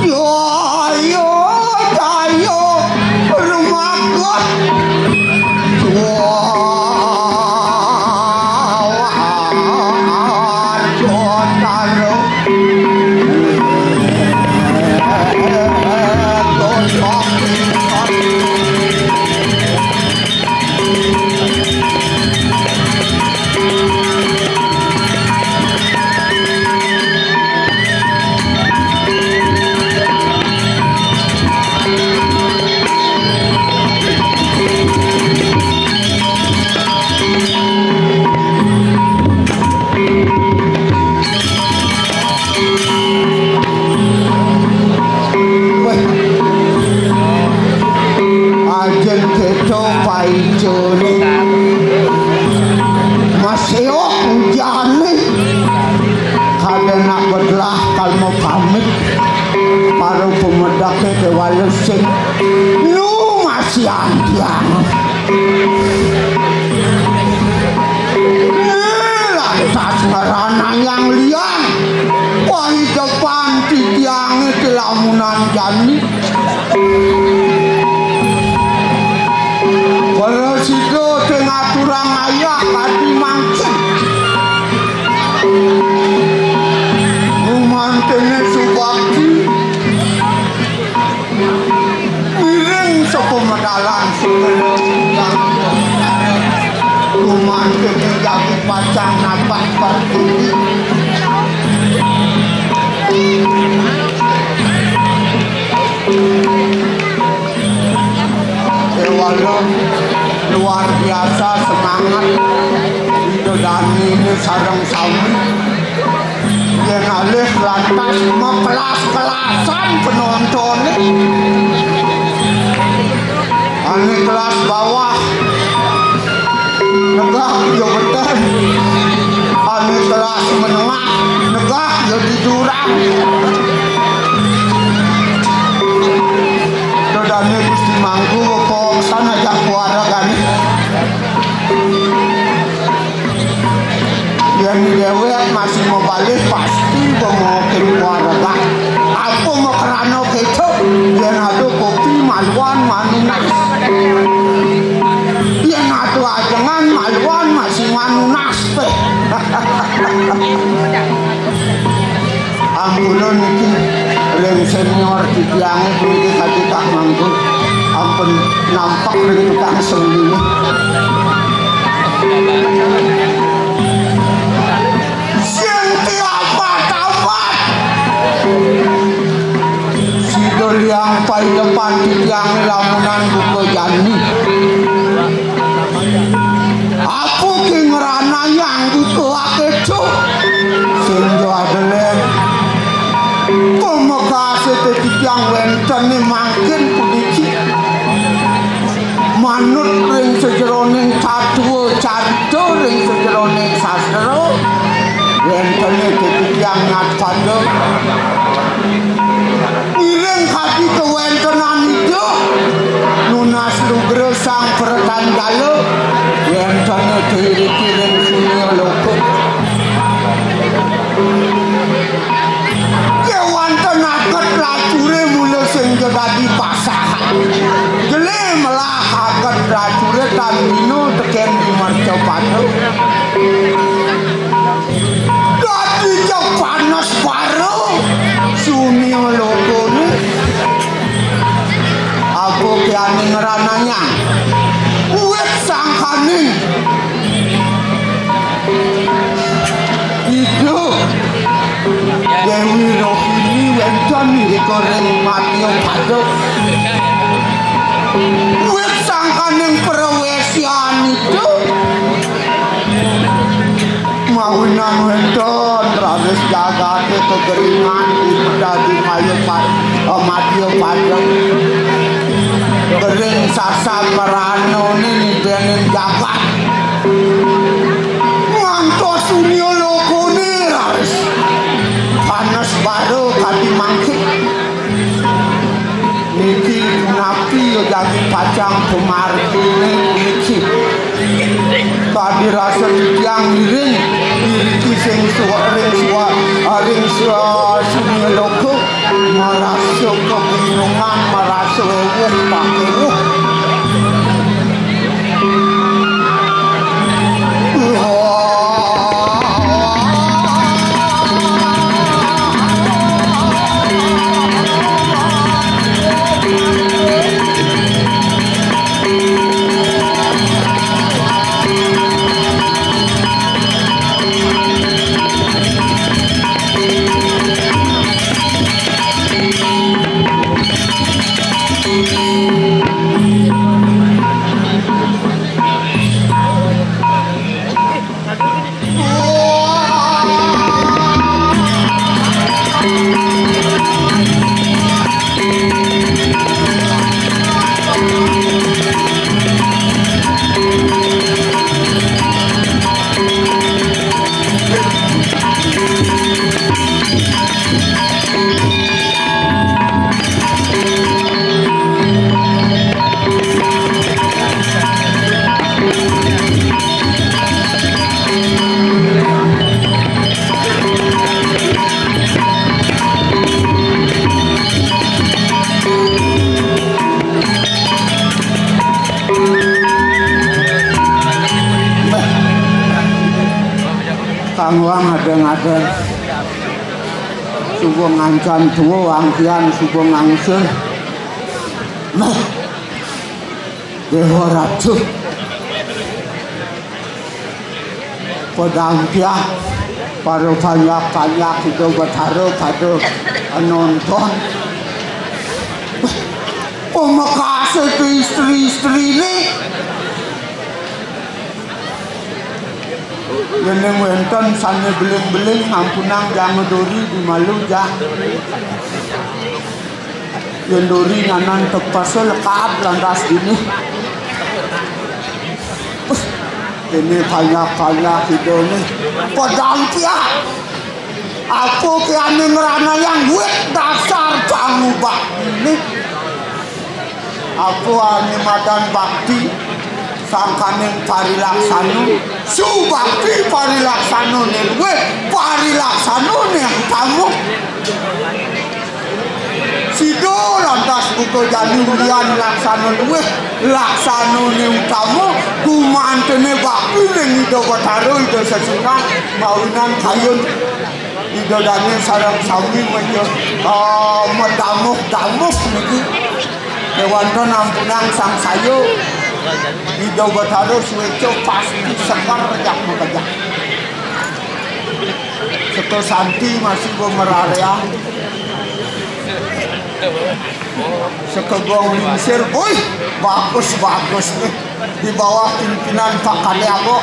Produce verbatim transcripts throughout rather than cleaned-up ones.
Jaya, jaya, rumagus. Wah, kotaro. Wéh. Ajén kéto paicéné. Maséok ujané. Kadén nak bedlah kal mau pamit. Para pemedaké déwalé sing. Nu masihan tiang. Lantas ngranayang liang. Pahidepan titiangé ti lamunan jani. Para sida sing ngaturang ayah kadi mangkin. Gumantené subakti. Miring sapamedalan. Gumantené jagi pacang napak pertiwi. Déwala luar biasa semangat. Ida daniné sareng sami. Yén alih lantas makelas-kelasan penontoné. Ané kelas bawah negak ya betén. Ané kelas menengah negak ya di jurang. Dodane Gusti Mangku kok sana jak keluargane. Yén déwék masih mabalih pasti bengok keluarga. Apa makrana kéto? Yén ada kopi maluan manunas. Yén ada ajengan maluan masih manunas téh. Ampun niki ring senior titiange puniki kacithak mangku. Ampun nampak ring tukang seni. Sing tiapat-apat. Sida liang paidepan titiange lamunan buka jani. Apa ki ngranayang buka akeco? Sing joadelet. Pamekase Titiang wénten mangkin puniki manut ring sajeroning tatwa carita ring sajeroning sastra, wénten titiang ngatpada ngiring kadi kawéntenan Ida nunas lugra Sang Pratanjala, wénten iriki ring sunia loka. Kéwanten aget lacuré mula sing ja dadi pasahan. Jelé melah aget lacuré tan dina tekén di mercapada. Dadi ja panes bara sunia lokané. Apa kiané ngranayang wit sangkaning Ida Déwi Rohini wénten irika ring madya pada. Wit sangkaning prawésian Ida mawinan wénten raris jagaté kageringan dadi maya pa-, madya pada. Ring sasamranané nidénin jagat. Ngantos sunia lokané raris panes bara kadi mangkin. Niki punapi ya dadi pacang pamarginé puniki. Kadi rasa titiang ngiring iriki sing suwa ring suwa ring suwa sunia loka. Marasa kebingungan, marasa ewuh pakéwuh. Kang Wang adeng-adeng. Suba ngancan tua, angkian suba ngangsur. Meh, Déwa Ratu. Padang tiah, para panjak-panjak Ida Betara pada nonton. Pamekasé to istri-istriné. Yéning wénten sané beling-beling, ampunang jang duri di malu, jang. Yén duri nyanan tepasa lekad lantas dini. Wih, ini banyak-banyak Ida né. Padang tiah. Apa kiané ngranayang wit dasar pangubah ini? Apa ané madan bakti sangkaning parilaksana? Subakti parilaksanané luwih, parilaksanané utama. Sida lantas buka jani ulian laksana luwih, laksanané utama, gumantené bakti ning Ida Betara Ida Sesuna, mawinan kayun Ida dané sareng sami meja, ah, medamuh-damuh niki. Kéwanten ampunang sangsaya. Ida Betara suéca pasti sekar jak makejang. Seka Santi masih bemerarian. Seka Gong Lingsir, wih, bagus-bagus nih. Di bawah pimpinan Pak Kade Ago.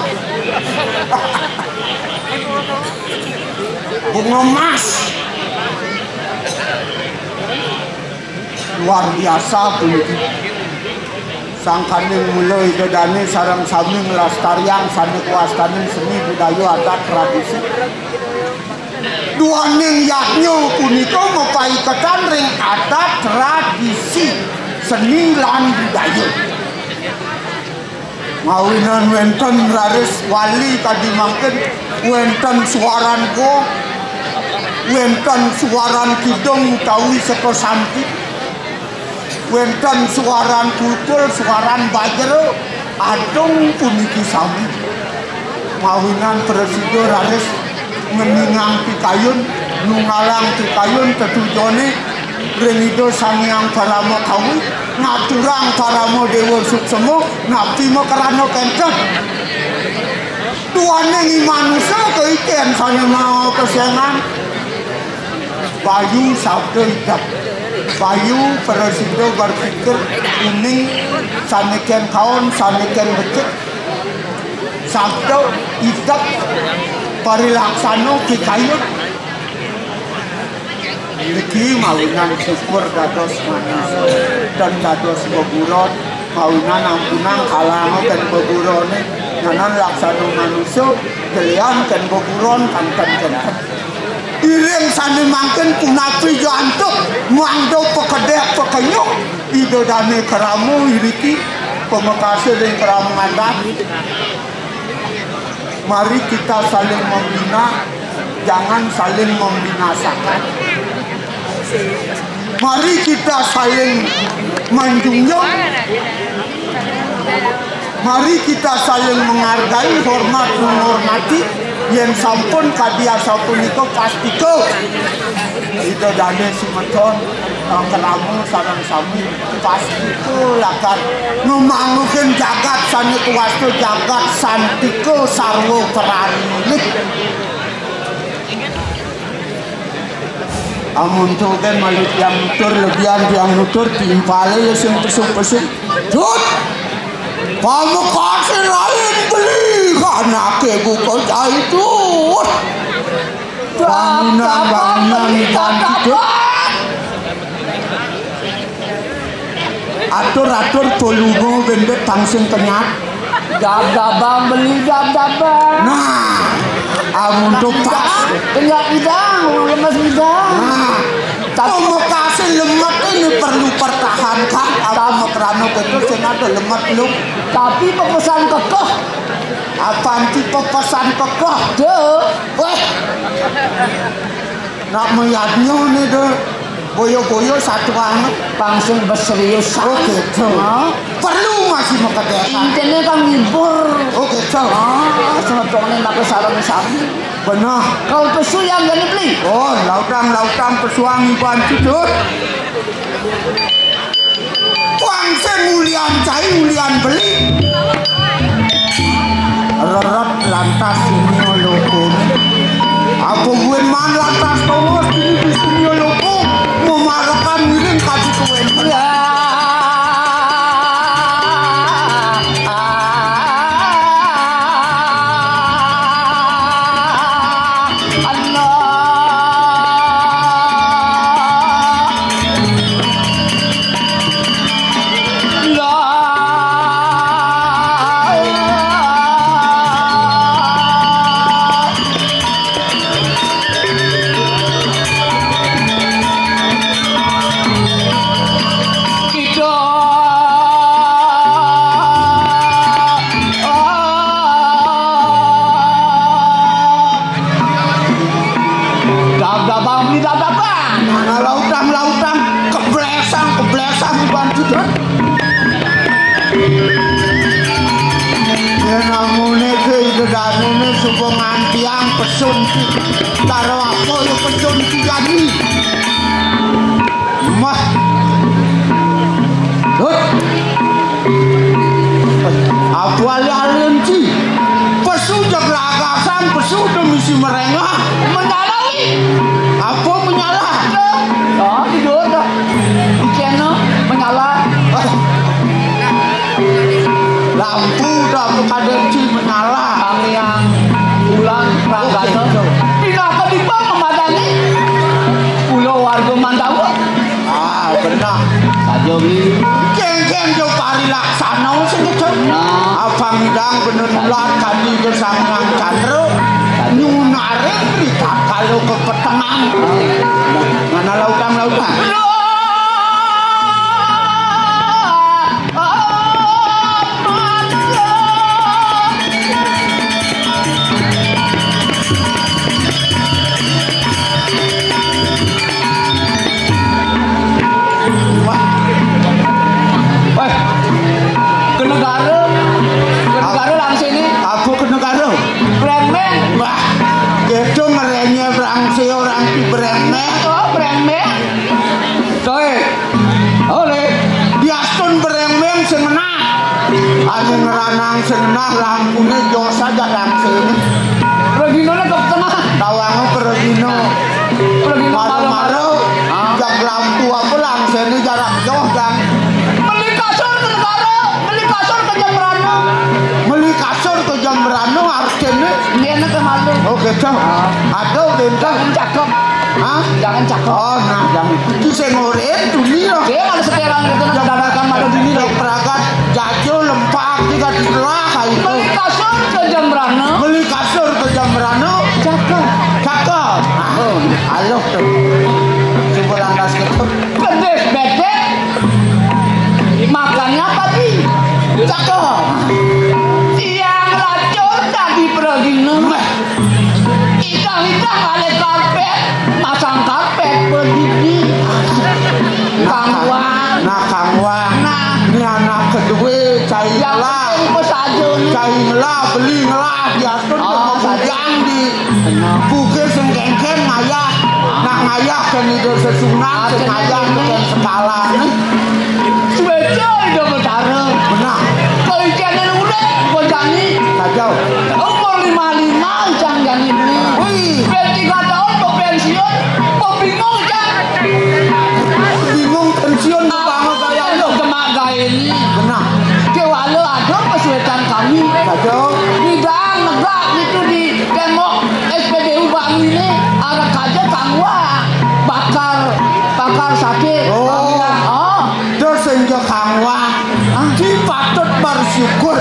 Bunga Mas. Luar biasa puniki. Sangkaning mula Ida Dane sareng sami nglastariang sane kawastanin seni budaya adat tradisi. Duaning yadnya punika mapaiketan ring adat tradisi seni lan budaya. Mawinan wenten raris wali kadi mangkin, wenten suaran gong, wenten suaran kidung utawi seka sampi, wenten suaran kulkul, suaran bajra, adung puniki sami. Mawinan prasida raris ngeningang pikayun, nunggalang pikayun tetujone ring Ida Sang Hyang Parama Kawi, ngaturang parama dewa suksema, napi makrana kenten. Duaning i manusa kaiken sane mawa kesengan. Bayu sabda idep. Bayu prasida berpikir uning sane ken kaon, sane ken becik. Sabda idep parilaksana pikayun. Niki mawinan syukur dados manusa dan dados beburon, mawinan ampunang kalanga ken beburone, nyanan laksana manusa, kelian ken beburon kanten-kanten. Iring sane mangkin punapi ja antuk, mangda pekedek pekenyuk, Ida Dane Krama iriki, pamekase ring krama adat. Mari kita saling membina, jangan saling membinasakan. Mari kita saling menjunjung. Mari kita saling menghargai, hormat, menghormati. Yen sampun kadi asapunika pastika Ida Dane semeton, eh, krama sareng sami pastika lakar ngemanggihin jagat sane kawasta jagat santika sarwa prani. Amun to kan malu tiang nutur, lebihan tiang nutur, timpale ya sing pesuk-pesuk. Dut! Pamekase lain beli, anake buka jai, Dut! Bangunan, bangunan, bangunan, Dut! Atur-atur tulunga bendek tangsing kenyat. Dab-dabang beli dab-dabang. Nah, amun to pas. Kenyat bidang, lemes bidang. Nah, tapi pamekase lemet ini perlu pertahankan. Apa tapi makrana betul sing ada lemet lu. Tapi pepesan kekeh. Apa anti pepesan kekeh? Deh. Weh. Nak mayadnya nih deh. Boyo-boyo satu amat. Pang sing beserius. Oh, gitu. Hah? Perlu masih makedek. Intine kan ngibur. Oh, gitu. Ah, semetone make sareng sami. Benar. Kalau pesu yang gani beli. Oh, lautang-lautang pesuang iban cucut. Wang sing ulian cai, ulian beli. Reret lantas sini loko. Apa buin man lantas tongos sini di sini loko. Memarekan ngiring kadi kuen. Ya. Dab-dabang beli dab-dabang. Mana lautang-lautang, keblesang, keblesang iban sudut. Ya namune ke ide danune suka ngantiang pesun. Karo apa ya pesun sujani? Mah. Hut. Apa alih-alih ci? Pesu jeg lagasan, pesu de misi merengah. Menyalai. Apa menyala? Oh, tidur dah. Di channel menyala. Lampu dah kadang ci menyala. Tangiang bulan ranggana. Pindah ke Bipang memadani. Pulau warga Mandawa. Ah, benar. Kéngkén yo parilaksana sing kecil. Nah. Abang Idang bener ulat kanthi kesanggang candra. Nyunare pritakalo kepetengan. Mana lautang-lautang? Wah. Wah. Ke negara. Ke negara langsene. Aku ke negara. Brengmeng. Wah. Gitu ngerenye brangsi orang di brengmeng. Oh, brengmeng. Toe. Oleh. Diastun brengmeng sing ngenah. Anu ngeranang sing ngenah lampune jos aja langsene. Reginone ke tengah. Tawange pergino. Pergino malu-malu. Malu-malu. Ah. Jak lampu apa langsene jarak jauh, Dang. Meli kasur ke negara, meli kasur ke Jembrana. Meli kasur ke Jembrana artine? Ngene ke malu. Oh, gitu. Ah. Aduh, bintang. Jangan cakep. Hah? Jangan cakep. Oh, nah, jangan. Itu sing urip dunia. Dia malah sekarang gitu, nah, dadakan malu dunia. Pragat, jajul, lempak, juga dilah, itu. Meli kasur ke Jembrana. Meli kasur ke Jembrana. Cakep. Cakep. Nah, ayo tuh. Coba lantas gitu. Pedis bedek. Makannya apa, Pi? Cakep. Tiang lacur dadi pragina. Meh. Idang-idang ale karpet, masang karpet berdiri. Kang Wang. Nah, Kang Wang. Nah. Ini anak kedua, cai yang ngelah. Penting bos aja nih. Cai ngelah, beli ngelah, diatur. Oh, sama bujang di. Benar. Buke sing kengken ngayah. Ah. Nak ngayah kan itu sesunan, sing ngayah kan sekalan. Suweca Ida Betara. Benar. Kau ikan urip, kau jani. Kacau. Umur lima lima, ikan jani beli. Wih. Ben tiga tahun, kau pensiun, kau bingung, ikan. Bingung pensiun, bangun gaya lu. Demak gawe ini. Benar. Kewala ada pesuetan kami. Kacau. Bidang negak itu di tembok S P B U Bang ini. Arek aja Kang Wah. Bakar, bakar sakit. Oh. Kami bilang, oh. Terus sing Kang Wah. Hah? Ki patut bersyukur.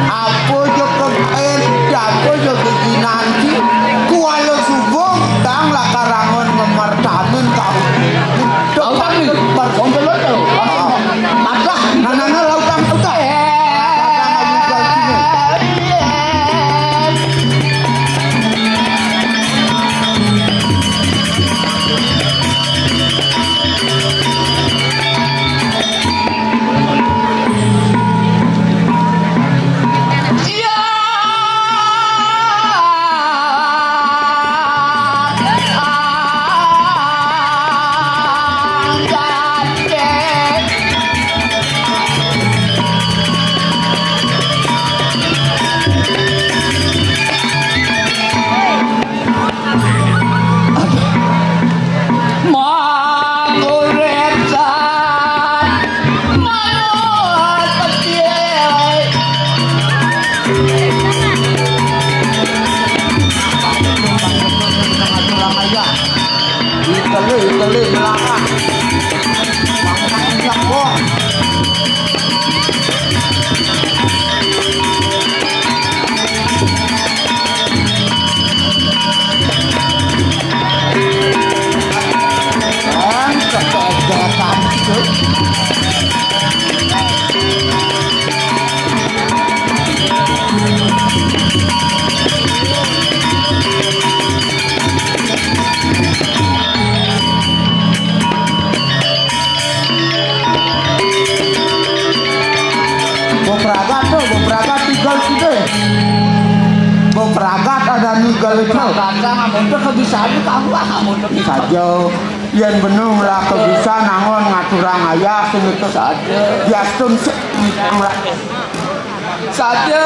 Apa je kekain, apa je keginan ki. Kuala Subung, tang lah karangon ngemertamin kau. Kau tak ni? Ber- Kompel lo tu. Ah. Madah. Nah, nah, nah, lautang, lautang. Eh. Bepragat tuh, bepragat tinggal sini. Bepragat ada tinggal itu. Pragat sama muntah kebisaannya kamu ah, muntah. Saja, yen benung lah kebisan angon ngaturang ayah sing itu. Saja. Diastun se-, saja.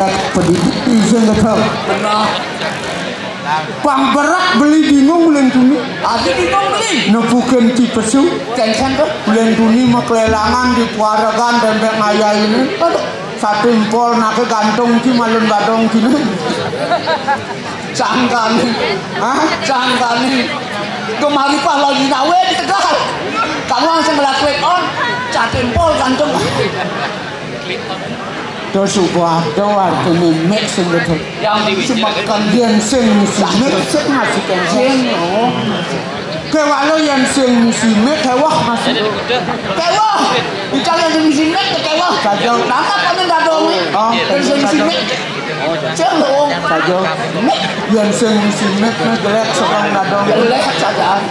Eh, pendidik sing itu. Benar. Pang berak beli bingung bulan tuni. Aku bingung beli. Nepukin ci pesu. Kengkeng tuh. Bulan tuni mekelelangan di puaregan dempek ngayah ini. Aduh. Satu impol nake gantung ci malun badong kini. Sangkani. Hah? Sangkani. Kemari pas lagi nawe di Tegal. Kamu langsung ngelakuin on, catin pol kantong. Terus subuh ada artine mik sing betul. Yang diwijilaken. Yen sing ngisi mik sing masih kengkeng. Sing, oh. Kewalo yen sing ngisi mik kewah masih. Kewah. Bicara yang sing ngisi mik kewah. Saja. Nama kami dadong. Oh, yang sing ngisi mik. Sing, oh. Saja. Yen sing ngisi mik jelek sokong dadong. Jelek saja.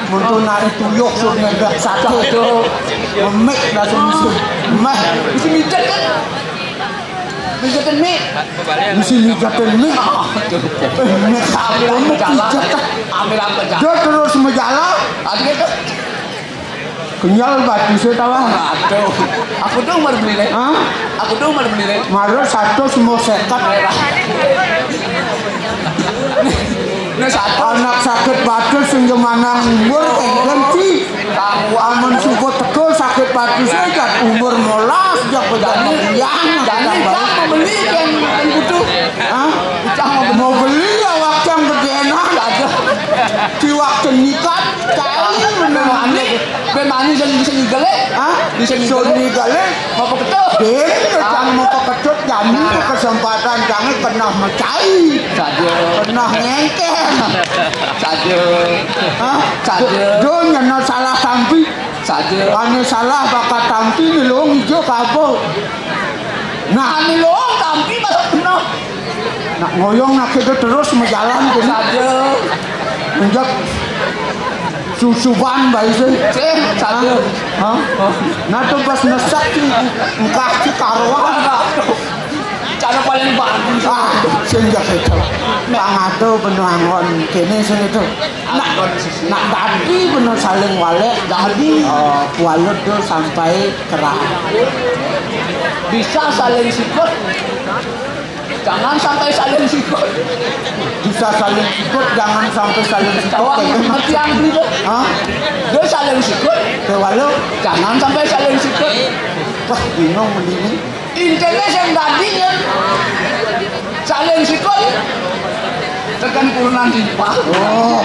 Mutu nari tuyuh sing ngendhek satu. Aduh. Memik langsung mesti. Meh. Mesti mijet kan? Mijetin mik. Mesti mijetin mik. Eh, mik sampun mijet. Ambil apa jalan? Dia terus menjalan. Aduh, itu. Kenyal batu saya tawa. Aduh. Aku tuh umur beli, Nek. Hah? Aku tuh umur beli, Nek. Marut satu semua sekat. Nah, satu. Anak sakit batus sing jemanang umur, eh, ganti. Amun suku teko sakit batus aja umur molas, jak pejalan yang. Jadi, Cang mau beli yang, yang butuh. Hah? Cang mau beli. Mau beli ya waktu yang gedean. Aja. Di waktu nikah, cai bener. Bemani, bemani sing, sing igele. Hah? Sing igele. Sing igele. Mau pekecut? Dene, Cang mau pekecut, jani kesempatan Cang kena mecai. Saja. Kena ngengker. Saja. Hah? Saja. Do, do nyena salah tampi. Saja. Ane salah bakat tampi nih lo ngijo kapo. Nah, ane lo tampi malah kena. Nak ngoyong nak itu terus mejalan gini. Saja. Enggak. Susuban bae sih. Sih, satu. Hah? Nah, tuh pas nesak sih, engkah sih karuan. Cara paling bagus. Ah, sing jak itu. Pangado bener anggon kene sing itu. Nak, nak dadi bener saling walek dadi. Oh, walut tuh sampai kerah. Bisa saling sikut. Jangan sampai saling sikut. Bisa saling sikut, jangan sampai saling sikut. Cawang ngerti yang itu. Hah? Dia saling sikut. Ke walau. Jangan sampai saling sikut. Wah, bingung mending. Intinya yang tadi ya saling sikut. Tekan kurenan timpal. Oh.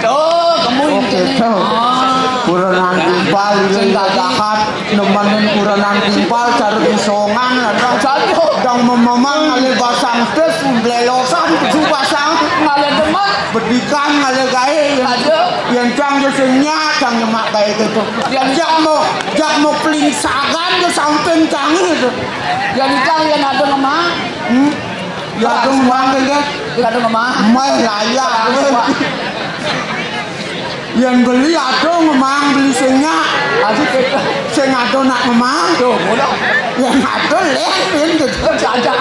Tuh, kamu oke, intinya. Tuh. Ah. Kurenan timpal ini sing tadi. Jahat. Nemenin kurenan timpal cari disongan ada. Satu. Dang mememang ngalih basang tes, blelosan, tujuh pasang. Ngalih demen. Bedikan ngalih gawe. Ada. Yang Cang yo sing nyak, Cang nyemak gawe gitu. Yang jak mau, jak mau pelingsagan yo samping Cang gitu. Yang Cang yang ada ngemang. Hmm? Ya tuh ngemang gitu. Yang ada ngemang. Mai layak. Wah. Yen beli ado ngemang, beli sing nyak. Aduh, sing ado nak ngemang. Tuh, ngono. Yen ado leh, yen gitu. Ada.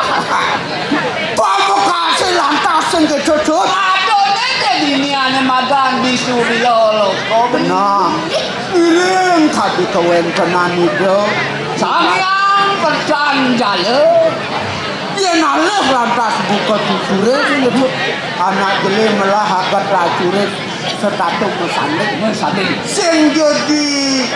Pamekase lantas sing gitu, Jut. Aduh, nene diniane madan di Surya Loka. Bener. Iring kadi kewentenan Ida. Sang Hyang Percan Jala. Yen alih lantas buka cucure sing gitu. Anak jelé melah agat lacure. Setatu mesanding. Mesanding. Sing dadi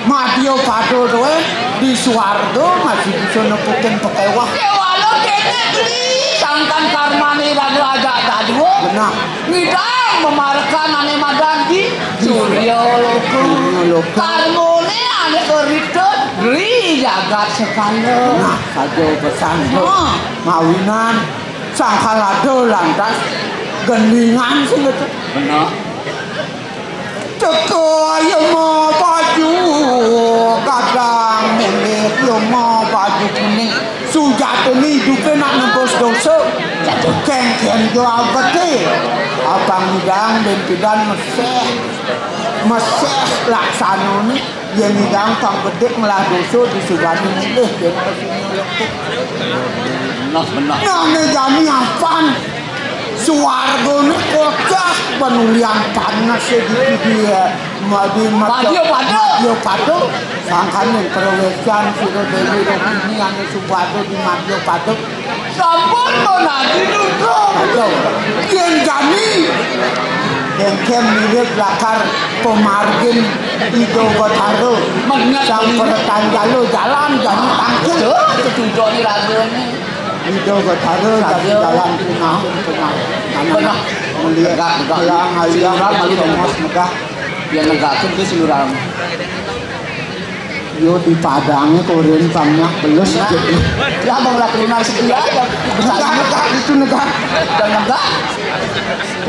madya pada kowe di swarga masih bisa nepukin pekewah. Kewala kene beli sangkan karmane raga aja dadua. Benar. Ngidang memarekan ane madan di Surya Loka. Surya Loka. Karmane ane keritut ri jagat sekala. Nah, saja pesan. Nah. Mawinan sangkal ada lantas gendingan sing gitu. Benar. Teka Yama baju kadang mulih, Yama baju kuning. Sujatine idupe nak nebus dosa. Kengken yo abete. Abang Midang ben pidan meseh. Meseh laksanane yen Midang pang bedik ngelah dosa disubani mulih yen Nah, benar. Nang jani apan? Swargane kocah penulian panas di, di, di, ma-, di madya, madya pada. Madya pada. Sangkane perwesan sira Dewi Rukmini ane Subada di madya pada. Sampun menadi nutrung. Aduh. Yen jani. Dengkem mirip lakar pemargin Ida Betara. Menyat sang ini. Peretan jalo jalan jani tangkil. Betul, ketujuh ini ragane. Ida Betara jani jalan punah, punah. Pernah. Melihat tegak, tegak. Yang ayah malu tengos megah. Yen negakin ki si Lurah. Yo di Padang koren banyak belus. Nah. Ya, Bang, lah, lunas setia ya. Negak, negak, itu negak. Dan negak.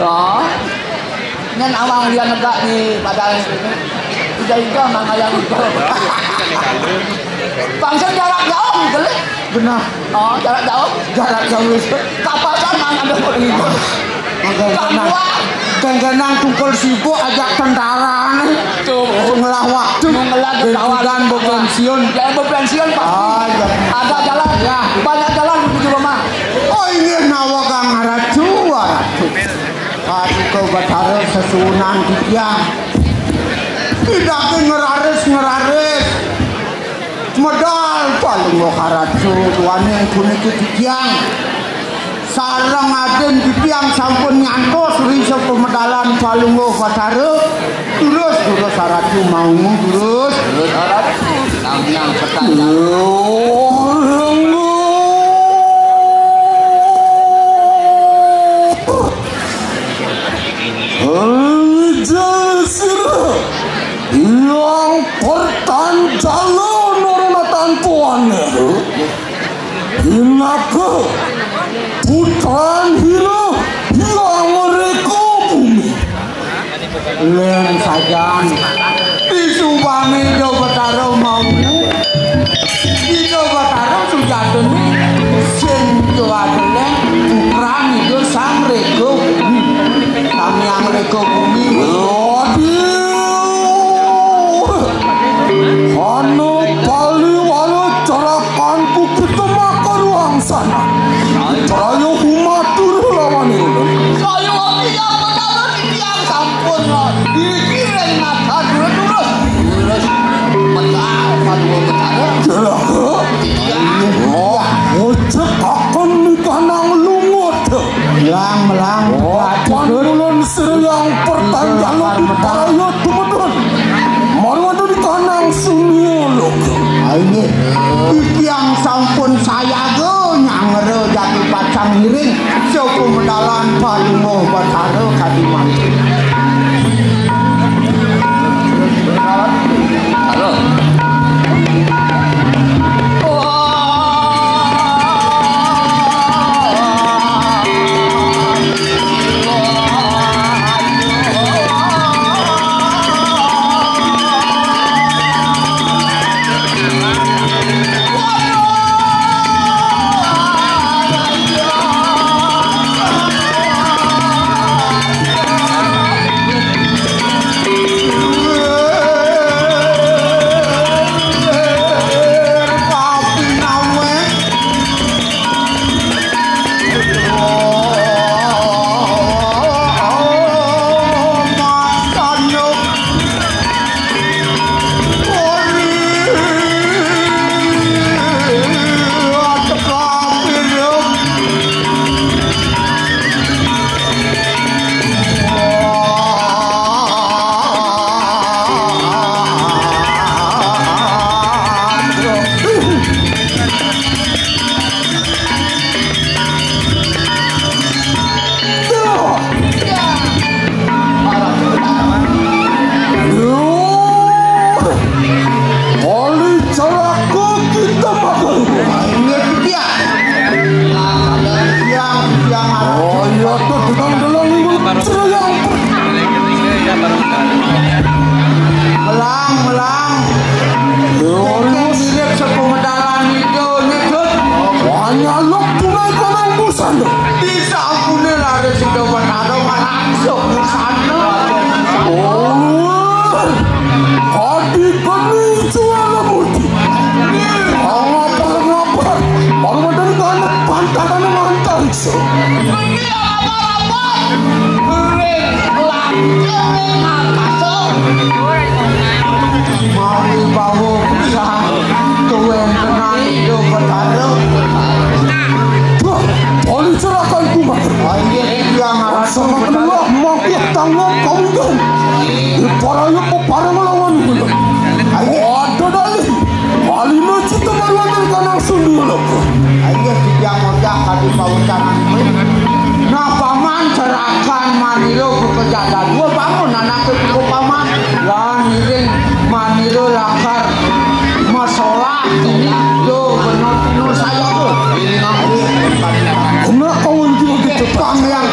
Oh. Nyen awang dia negak di Padang ini. Udah itu mang ayang itu. Bangsa jarak jauh, gelis. Benar. Oh, jarak jauh. Jarak jauh itu. Kapal kan mang ada kok ini. Genggenang, genggenang tungkul sibuk ajak tentara nih. Tuh. Ngelah waktu. Ngelah dan bepensiun. Ya, bepensiun pasti. Ah, iya. Ada jalan. Ya. Banyak jalan menuju rumah. Oh, ini nawa kang arah tua. Kadi kau batara sesuunan titiang. Tidak ngeraris-ngeraris. Medal Palungguh Aratu duaning puniki titiang. Sareng adin titiang sampun nyantos ring sapemedalan Palungguh Batara. Durus, durus Aratu mau, durus. Durus Aratu. Samyang Ketanyang. Wijaya sira yang pertanjala norena tantuane. Pinaka putran hira yang mereka bumi. Len sajan. Disubani Ida Betara mau. Ida Betara sujatine sing kuat leng putrang Ida Sang Rega Bumi. Sang Hyang Rega Bumi. Waduh. Ana paliwara cerakanku kita maka ruang sana. Traya humatur lawan Ida. Saya wati apa dalam titiang sampun dikiring nata dulu terus. Terus pecah, padu pecah. Celaka. Iya. Wah, ojek akan dikanang lungut. Melang, melang. Oh, panulan sira yang pertanjala diparaya tumedun. Marwada dikanang sumuluk. Ayo, titiang sampun sayaga nyanggra jati pacang ngiring. Sapumedalan Palungguh Batara kadi mangkin. Halo. Oli celaka kita makan. Ini dia. Yang, yang Oh iya, tuh, tuh, tuh, tuh, tuh, tuh, tuh, yang Melang, melang. Yo, Kengkeng mirip sepemedalan itu, nyedut. Wah, nyaluk tunai kanang busan. Disampune lare sida Betara langsung busan. Oh, adi kami jual muti. Ngapa, ngapa? Baru ada di mana? Pantaran mantar. Ini apa-apa? Ring lanceng ring atase. Mari bawa bisa kewentenan Ida Betara. Wah, oli cerakan kumat. Ayo, yang Sama kedua, mampir tanggung kawingan. Para yo peparang lawan kula. Ayo. Ada dalih. Alina cita marwatan kanang sundul. Ayo, tidak mudah kadi pawecanan. Nah, paman cerakan manilo bekerja dua bangun anaknya cukup paman. Yo, bener, bener saya tuh. Ini kamu. Kena kau untuk Jepang yang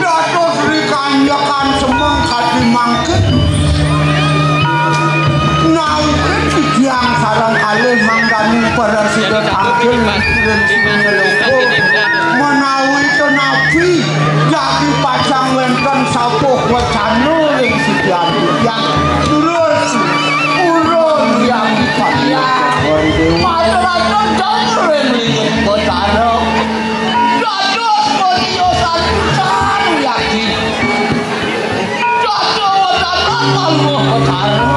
Dados rikanjekan semeng kadi mangkin. Nawi titiang sareng kalih mangdaning prasida tangkil ring sini loko. Menawi tenapi jagi pacang wenten sapuh wacana ring sikian titiang. Terus urun yang dipatiang. Matur-atur dong ring linggih Betara. Dados patiosan pisan wiakti. Dados wonten kalih Betara.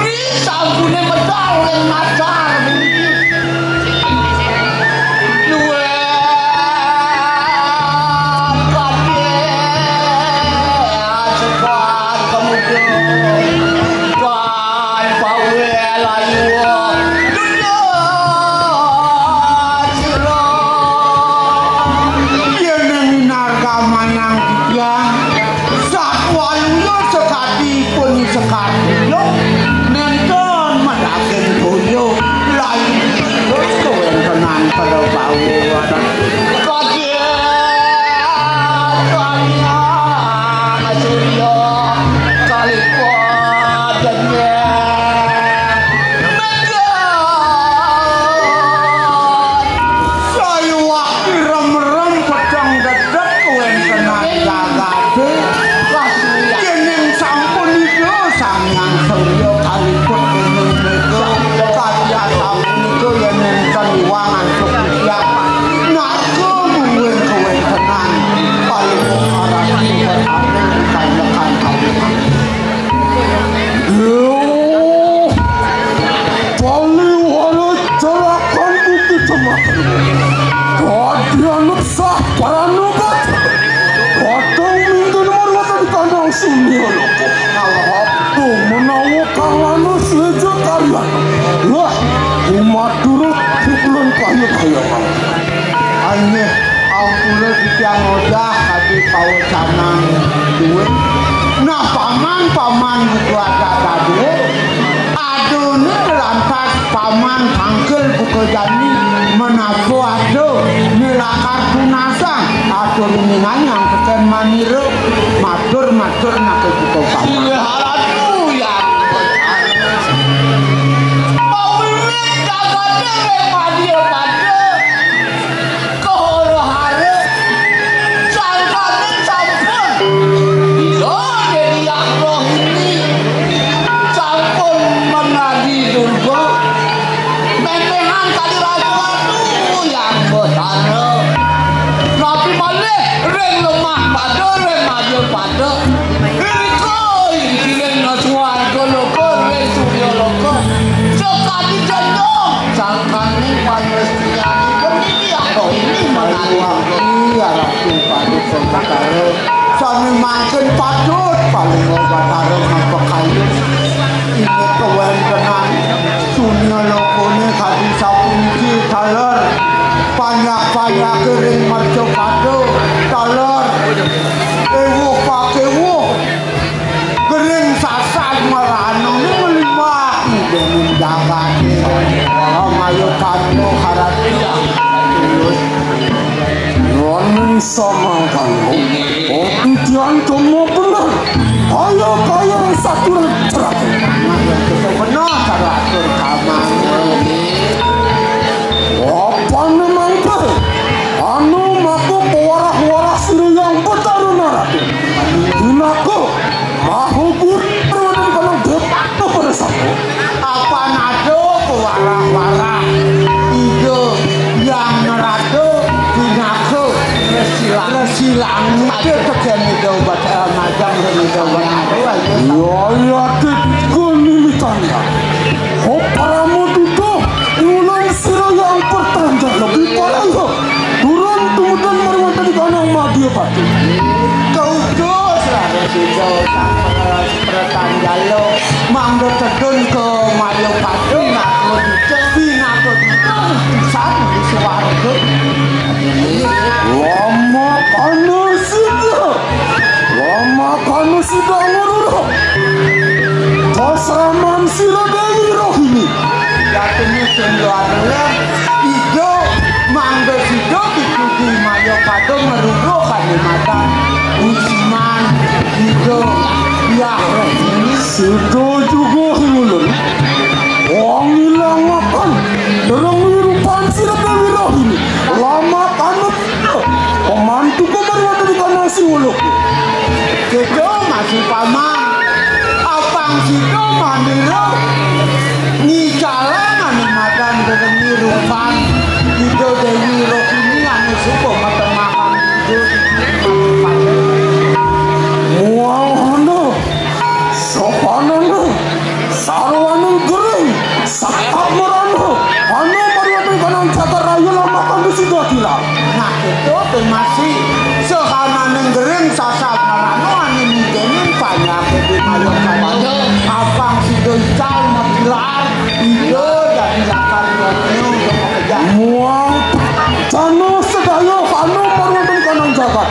Ri sampune medal ring macar. Luwih kadhe asepat kemudian. Kan pawe layu. Dunya sira. Yen minarka manang titiang, satwaluya sekatipun sekatipun, nenten madaging toya, layu terus kewentenan para pawe. Kaji Kaliang Surya kaliput denyeng megat. Sayuwakti remrem peceng dedek kawentenan jagate. Yening sampun Ida Sang Hyang Surya kaliput dening megat, kadiasapunika yen nenten iwang antuk titiang. Narka mungguing kawentenan. Paling arati berada di tanjakan kalian. Duh, paliwara celakan putih cemak. Kadian nuksah paranobat. Watang minggu nomor Wah, kumaha durung pukulun payu kaya mangké. Anéh, ampura titiang ngojah kadi pawecanan duwé. Nah, paman, paman buka ada dadua. Aduné lantas paman tangkil buka jani, menapa ada nilakar tunasang. Atur uningan yang peken manira. Matur, matur, nake buka paman. Iya, aduh, ya. Mawiwit kakadé ring madya pada. Kahara-hara. Sangkaning sampun. Iya, Déwi Rohini. Sampun menadi Durga. Méméhan kadi raja, aduh, Yang Betara. Napi malih ring lemah pada, ring madya pada. Irika, irika ring swarga loka, ring surya loka. Sakadi jendong, sangkaning panestrian. Puniki apa ini menadi? Iya, Ratu Paduka Betara. Sami mangkin patut paling Batara mapakayun. Inggih kawéntenan dunya lokané kadi sapuniki taler. Panyak-panyaké ring mercapada taler. Éwuh pakéwuh. Gering sasad marana ning limah ning jagaté. Amaya tanpa harati. Tulus. Nuwun samangkana. Titiang cuma bener. Kaya-kaya saturan cerak. Bener cara atur kamar. Apané mangké? Anu maka pewarah-warah sira Yang Betara Narada. Pinaka Maha Guru Perwatan Kanang Depakna pada sapa? Apan ada pewarah-warah Ida Yang Narada pinaka Resilang. Resilang. Ida tegén Ida Batara Majang dan Ida Batara. Ya, ya, Dik, kunimitana. Ho parama duduh, ulun sira Yang Pertanda lebih paraya. Turun tumudan marwantah di kanang madya pati. Kautus lah Resido Sang Pertanda. Mangga tedun ka Mayapada. Pinaka duta, pinaka duta pisan di swarga. Lama kana sida. Lama kana sida ngurura. Pasraman sira Déwi Rohini. Jatine sing luar lem. Ida mangga sida pituti Mayapada ngruruh kalimadan. Usiman, Ida, Yah Rohini. Sida juga ulun. Wong ilangaken. Dereng wirupan sira Déwi Rohini. Lama kana sida. Pemantu kemari wonten di tanah Siwuluk. Sida masih paman. Apang sida manira ngicalang anu madan dereng wirupan. Ida Déwi Rohini anu suka matemahan Ida. Muang hana, sopanana, sarwaning gering, sakap marana, hana marwati kanang cagar raya lamakan di sida kilang. Nah, itu masih sahananing gering sasap marana anu nidénin panyakit di mayang. Apang sida ical makilar. Iya, dadi lakar nyonya untuk mengejar. Muang jana sedaya anu marwantah kanang jagat.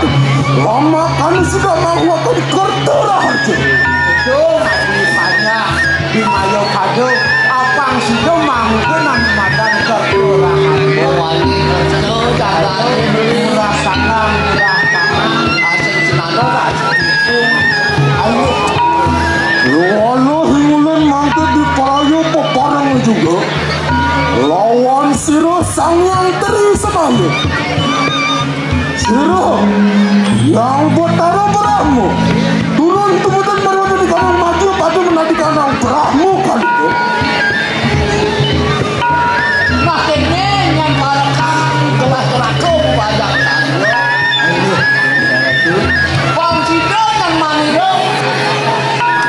Lamakan sida mangwatah kerta raharja. Itu masih banyak di Mayapada. Apang sida mangga nang madan kerta raharja. Wali kerta jagat. Murah sanggang, murah tangan. Asing senada, asing dukung. Ayo. Lolo hingulun mangke dipayu peparang juga. Lawan sira Sang Hyang Tri Semaya. Sira Hyang Betara Brahma. Turun tumudan marwati di kanang maju pada menadi kanang Brahma kalika. Nah, kene nyang parekan kelas raga banyak. Wong sida nyang manira.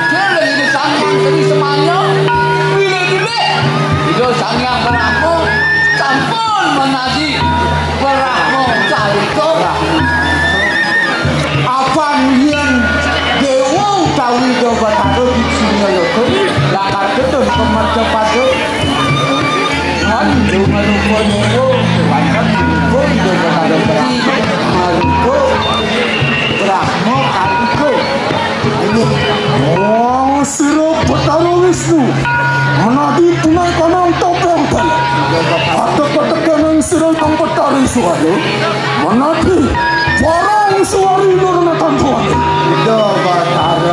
Dene Sang Hyang Tri Semaya. Bilih-bilih Ida Sang Hyang Brahma sampun menadi Brahma kalika. Apa Wong sira Betara Wisnu, menadi punai kanang topeng dalam. Atek-atek kanang sira kang Betara Suwara, menadi warang suwari nurna tantuan. Ida Betara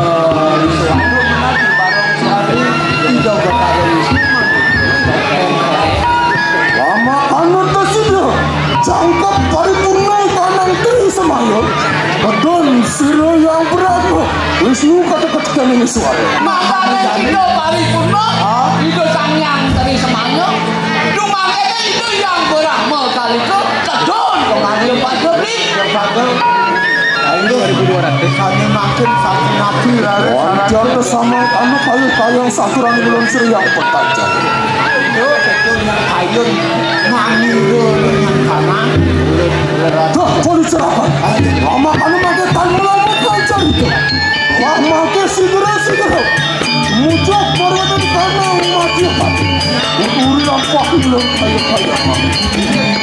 Wisnu, menadi warang suwari, Ida Betara Wisnu. Lama anut sida, jangkep paripurna kanang Tri Semaya. Kedun sira yang berat, Wisnu kata-kata kanang suwara. Makane Ida paripurna, Ida Sang Hyang Tri Semaya. Dumangkene Ida yang Brahma kalika, kedun kemari Pak Gobli. Ayo, dua ribu dua ratus. Kami makin satu nabi, lare. Wajar sama anu kayu-kayu yang saturan ulun sira yang petajar. Ayo, betul yang kayun. Mani dulu yang kanan. Dah, polisi rapat. Lama anu makin tan melamun pelajar itu. Wah, makin segera-segera. Mucuk baru ada di kanan, mati. Uturi lampah, bilang kaya-kaya.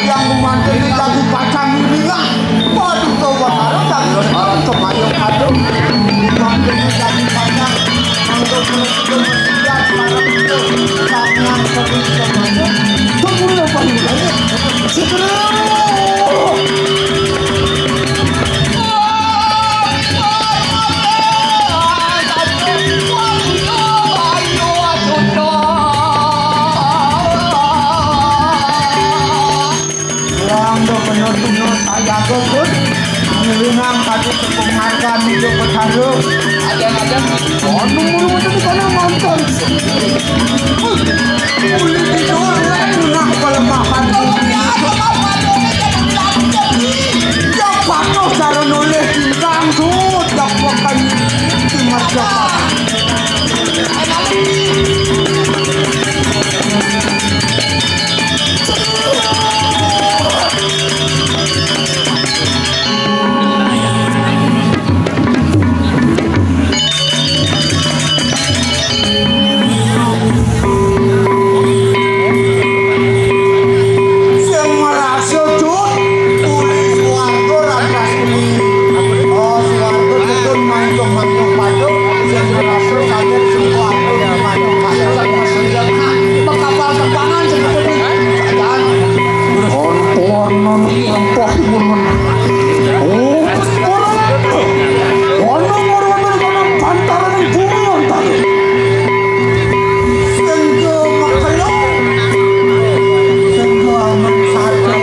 Yang memanggil lagi pacang ini lah. Waduh, kau baru lagi sekarang kemayo kado. Memanggil lagi pacang. Untuk menuju ke masjid, malam itu. Tangan satu. Tunggu apa ini? Segera. Langga bener-bener sayaga, Gus. Ngilingang kadu tepung marga nuju petara. Ada-ada. Anu mulu-mulu di sana mantan. Kulit itu oleh punah kelemahan. Yang patuh cara nulis bintang, Gus. Dapat kan. Timur Jakarta. Sing ngrasa, Cut, uli swarga lantas uli. Oh, swarga tetep mancung-mancung paduk, sing ngrasa sakit sing kuat, mancung paduk, sing ngrasa sakit. Mengkapal tepangan sing putih. Jangan. Kontonan rempah imun. Oh, orang. Orang orang pantaran bumi antara. Sing do makelo, sing do amen sato,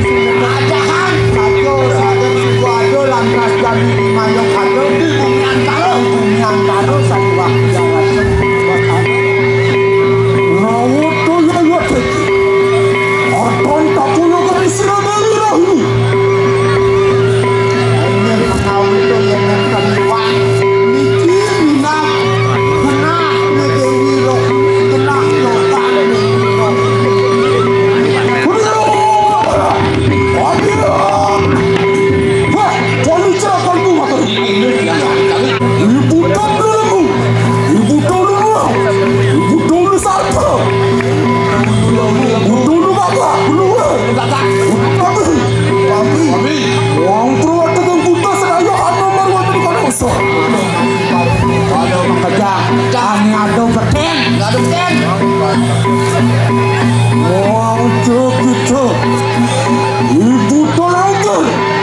sing do ajahan, sato, sato, sing do ado, lantas jani di mayok ado, di bumi antara, di bumi antara, satu waktu jarasen, buat ado. Rawuh toya ya dadi. Oton tak punya kami sira dari rahini. Ini menawi toya nenten liwat. Niki minat genah Dewi Rohmi, genah lokan Dewi Rohmi. Wah, polis celaka ibu matur. Ibu tak belenggu. Ibu tolu. Ibu tolu sarta. Ibu tolu kakak. Ibu tolu. Tapi. Tapi. Wong purwa tekan kuta sedaya ana marwati kono. Ada makejang. Kami ada beten. Ada beten. Wong cek itu. Ibu tolu.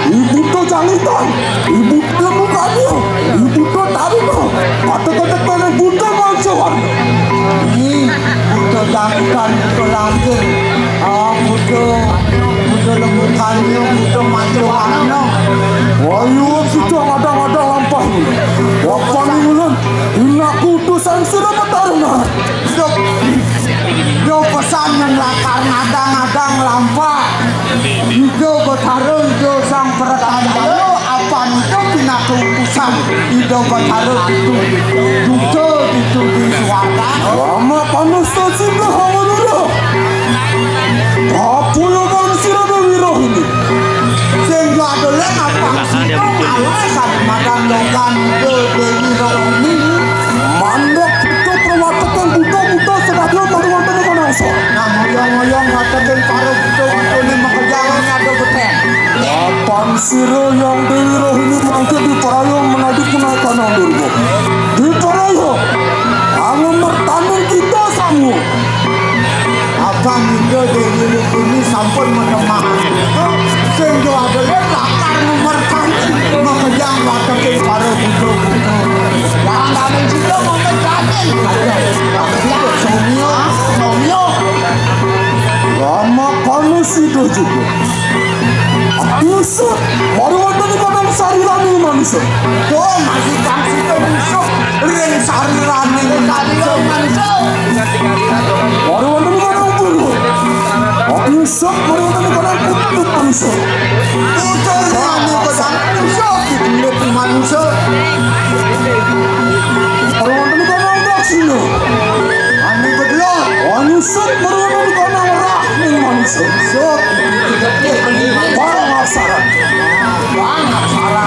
Ibu tolu jangitan. Ibu tolu mukanya. Ibu tolu taruh. Kata-kata tanah buta mancuan. Ini buta jangitan, buta langkir. Ah, buta, buta lembukannya, buta mancuannya. Wayu, kita ngadang-ngadang lampah. Wapan ulun, inaku utusan sira Betara. Hidup. Yo pesan yang lakar ngadang-ngadang lampah. Ida Betara, Ida Sang Pertandara, apan Ida pinaka utusan Ida Betara itu. Duta itu di suarga. Lama panusta singgah hawa lurah. Apa yang bang sira Dewi Rohini? Sehingga ada lek apa sira alas ada madang lokan Ida Dewi Rohini. Mandok itu perwatakan buta-buta sedaya maruwantene manungsa. Nah, ngoyong-ngoyong ngatekin para buta Sira Hyang Dewi Rohini mangke diparaya menadi punakaning Durga. Diparaya angemertaning kita samu. Abang Ida Dewi Rohini sampun menemah. Sing jo ada lakar ngemertan makejang wateking para buta-buta. Jangan ada juga memertaning. Somya, somya. Rama Kanu Sida juga. Yusuf, mara wonten ing kanang sarirane manusa. Oh, masih kang sida Yusuf ring sarirane manusa. Mara wonten ing kanang purwa. Yusuf, mara wonten ing kanang putri manusa. Putrane kadang Yusuf dikulit manusa. Mara wonten ing kanang daksina. Ane kedua. Yusuf, mara wonten ing kanang rah ning manusa. Sok. Pangaksara. Pangaksara.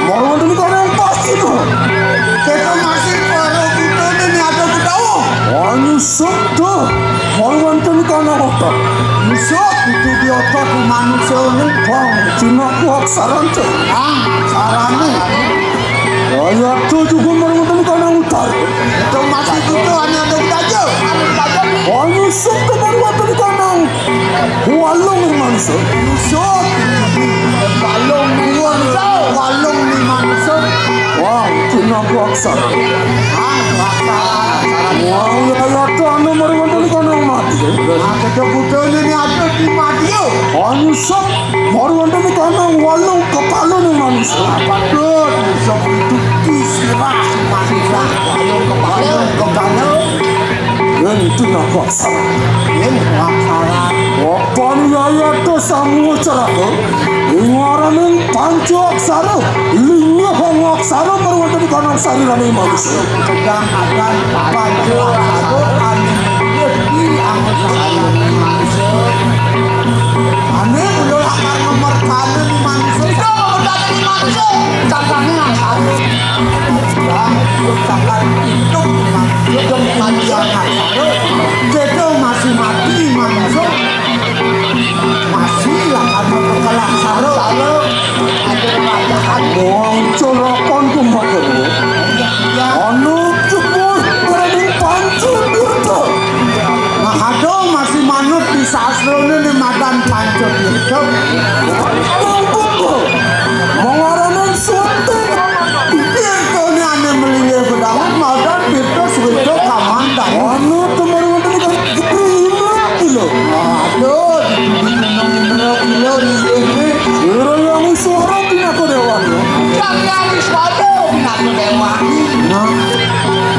Mara wonten ing kanang pascima. Kita masih para kita ini ada kedua. Anu sabda. Mara wonten ing kanang otak. Sok itu di otak manusia ini. Bang, cina kuak saran cek. Bang, sarane. Ayat juga mara wonten ing kanang utara. Itu masih butuh hanya ada kita aja. Anu sabda mara wonten ing kanang walung ing manusa. Yusuf, walung ing manusa, walung ing manusa. Wah, cina kuak saran. Ah, kuak saran. Wah, ya, ya, anu mara wonten ing kanang mati. Nah, kita butuh ini ada di mati. Anu sabda mara wonten ing kanang walung kepala ning manusa. Patut, bisa dituki sirah manusa. Walung kepala, kepala. Yen tinakaksa. Yen tinakaksa. Wapan yayata samuwa ceraka. Ing araning panca aksara. Linggih aksara mara wonten ing kanang sarirane manusa. Pedang adan panca aksara anu di anggota manusa. Ane kula lakar ngemertani manusa. Ika ngemertani manusa. Cangkangnya satu. Cangkang hidup manusia. Hidup manusia. Kita masih mati manusia. Masih lakar ngemertani manusia. Wong celokon kumpul. Anu jebul kering pancu durta. Nah, aduh, masih manut di sastrone ne madan panca tirta. Mengaraning suwete. Tirtane ane melinggih bedangan madan tirta suwete kamantan. Anu tumurun wonten ing Indra Kila. Aduh, di gunung Indra Kila ini. Ira yang suara pinaka dewan. Yang yang suara pinaka dewan. Nah,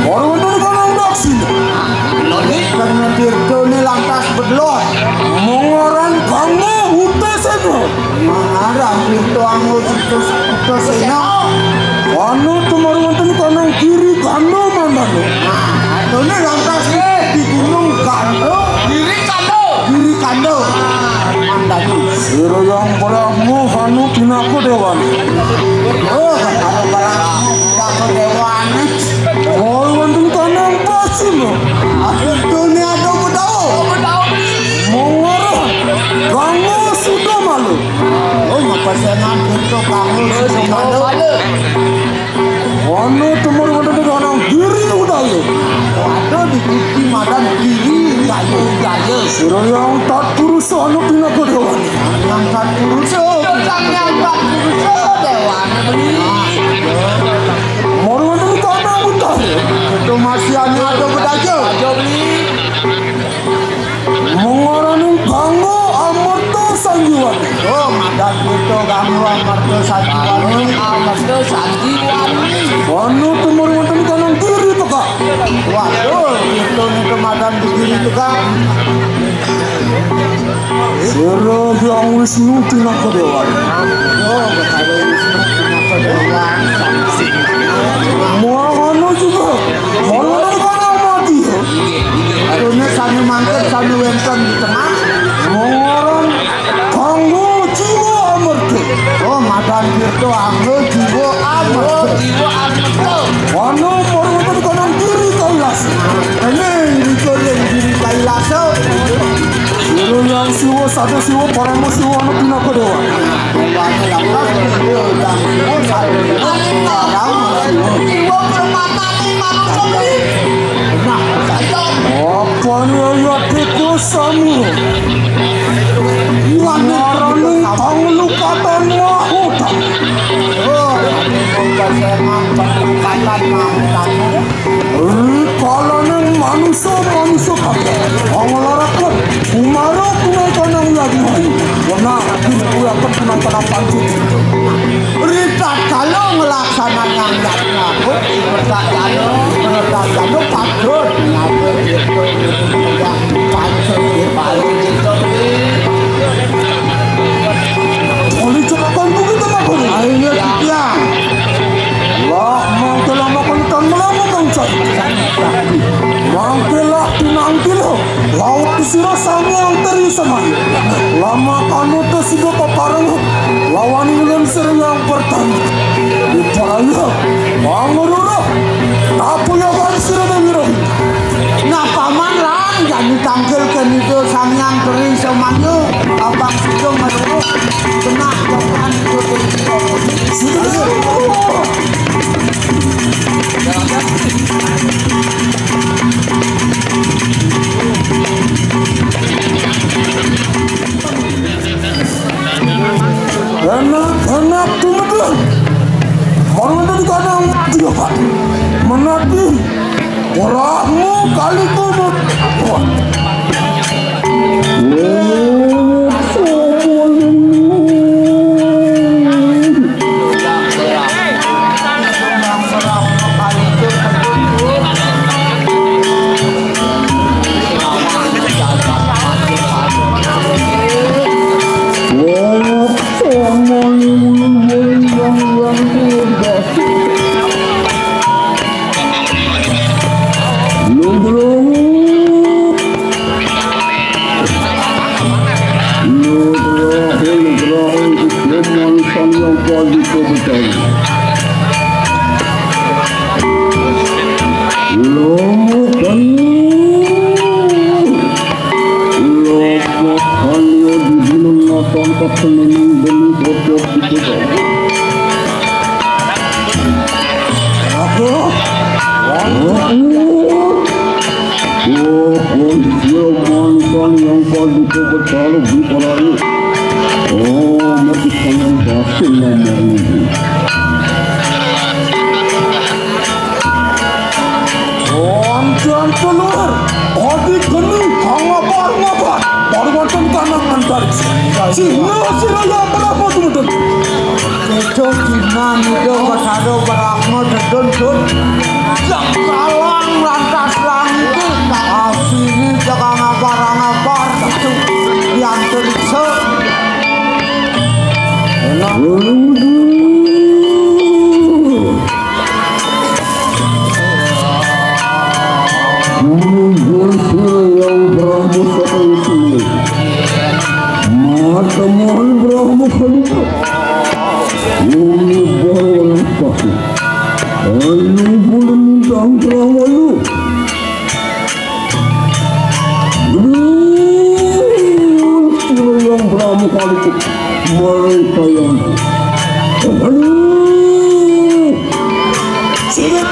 ora wonten ing kanang daksina. Lho, nek karena tirtane lantas bedlot. Mung aran Gangga Utasena. Mung aran tirta Gangga Utas-, Utasena. Anu tumurun wonten ing kanang Giri Ganda Mandana. Nah, atone lantas di Gunung Ganda. Giri Ganda. Giri Ganda. Mandana. Sira yang Prabu anu pinaka dewan. Oh, karo Prabu pinaka dewan. Woi, wonten kanang pascima. Akhirnya ada bedau. Mongoro. Gangga sudah malu. Oh, mapasengan untuk kamu sudah malu. Ono temur wonten ing kanang Giri Udaya. Waduh, diikuti madan Giri Udaya, Udaya. Sira yang tak purusa anu pinaka dewan. Yang tak purusa. Sang yang tak purusa dewan. Mara wonten ing kanang utara. Itu masih anu ada bedaja. Aja beli. Mung araning Gangga Amarta Sanjiwani. Oh, madan kita Gangga Amarta Sanjiwani. Amarta Sanjiwani. Anu temur wonten ing kanang Giri Pegak. Waduh, kita nika madan di Giri Pegak. Sira Hyang Wisnu pinaka dewan. Oh, Betara Wisnu pinaka dewan. Mung anu juga. Mung anu mati. Dene sami mangkat, sami wenten di tengah. Mung aran Gangga Jiwa Amarta. Oh, madan tirta Gangga Jiwa Amarta. Oh, Jiwa Amarta. Anu mara wonten ing kanang Giri Kailas. Ene rika ring Giri Kailas. Sira yang Siwa Sada Siwa Parama Siwa ana pinaka dewa. Dewa permata ning manusa kuwi. Nah, apa ya, ya, tikus samu? Ngarani panglukatan mahuta. Oh, ya, tikus samu, panglukatan mahuta. Rikalaning manusa-manusa kabeh, panglarakon, kumara kunakanang yadnya. Wenang, dinuwuhaken kunakanang panci. Ritatkala nglaksanayang yadnya, ritatkala, ritatkala patut, nyata, panci, Bali, gitu. Oli cepetan bukit tengah, Bali. Ayo, Tiang. Lah, mangke lama kentang melama bangsa. Mangke lah pinangkil lawan sira Sang Hyang Tri Semaya. Lama kanutus sida pepareng lawan Ing Sri Hyang Pertani. Upaya pangrura. Tapuyawan sira Dewi Rohini. Nah, paman lan jani tangkil kenido Sang Hyang Tri Semaya. Abang sida ngeluh. Kena jawaban itu. Enak-enak tumedeng. Mangda dikadang dia, Pak. Menati. Orahmu kali kubur. Wah. Nugraha, nugraha, nugraha, Ing Sang Hyang Kalika Betara. Lama kali, lama kali di gunung natang kapenening beli bocor di kota. Aku, aku, Wah, wah, iya, mantan yang paling kau bertaruh di perahu. Oh, mati kalian batin namanya. Wonten keluar, adi geni, kang ngapar-ngapar, baru wonten tanah antariksa. Sehingga sira yang berapa tumedeng? Kejo Cina ngido Betara Brahma dedun sun. Yang kalang lantas langit. Abdine cekang ngapar-ngapar. Yang teriksa. Enak. Mungguh yang Brahma Sakaisi. Matamuhan Brahma Kalika. Umi bawa lepas. Alu pun lintang perawalu. Aduh, sira yang Brahma Kalika. Mereka yang. Aduh. Sira.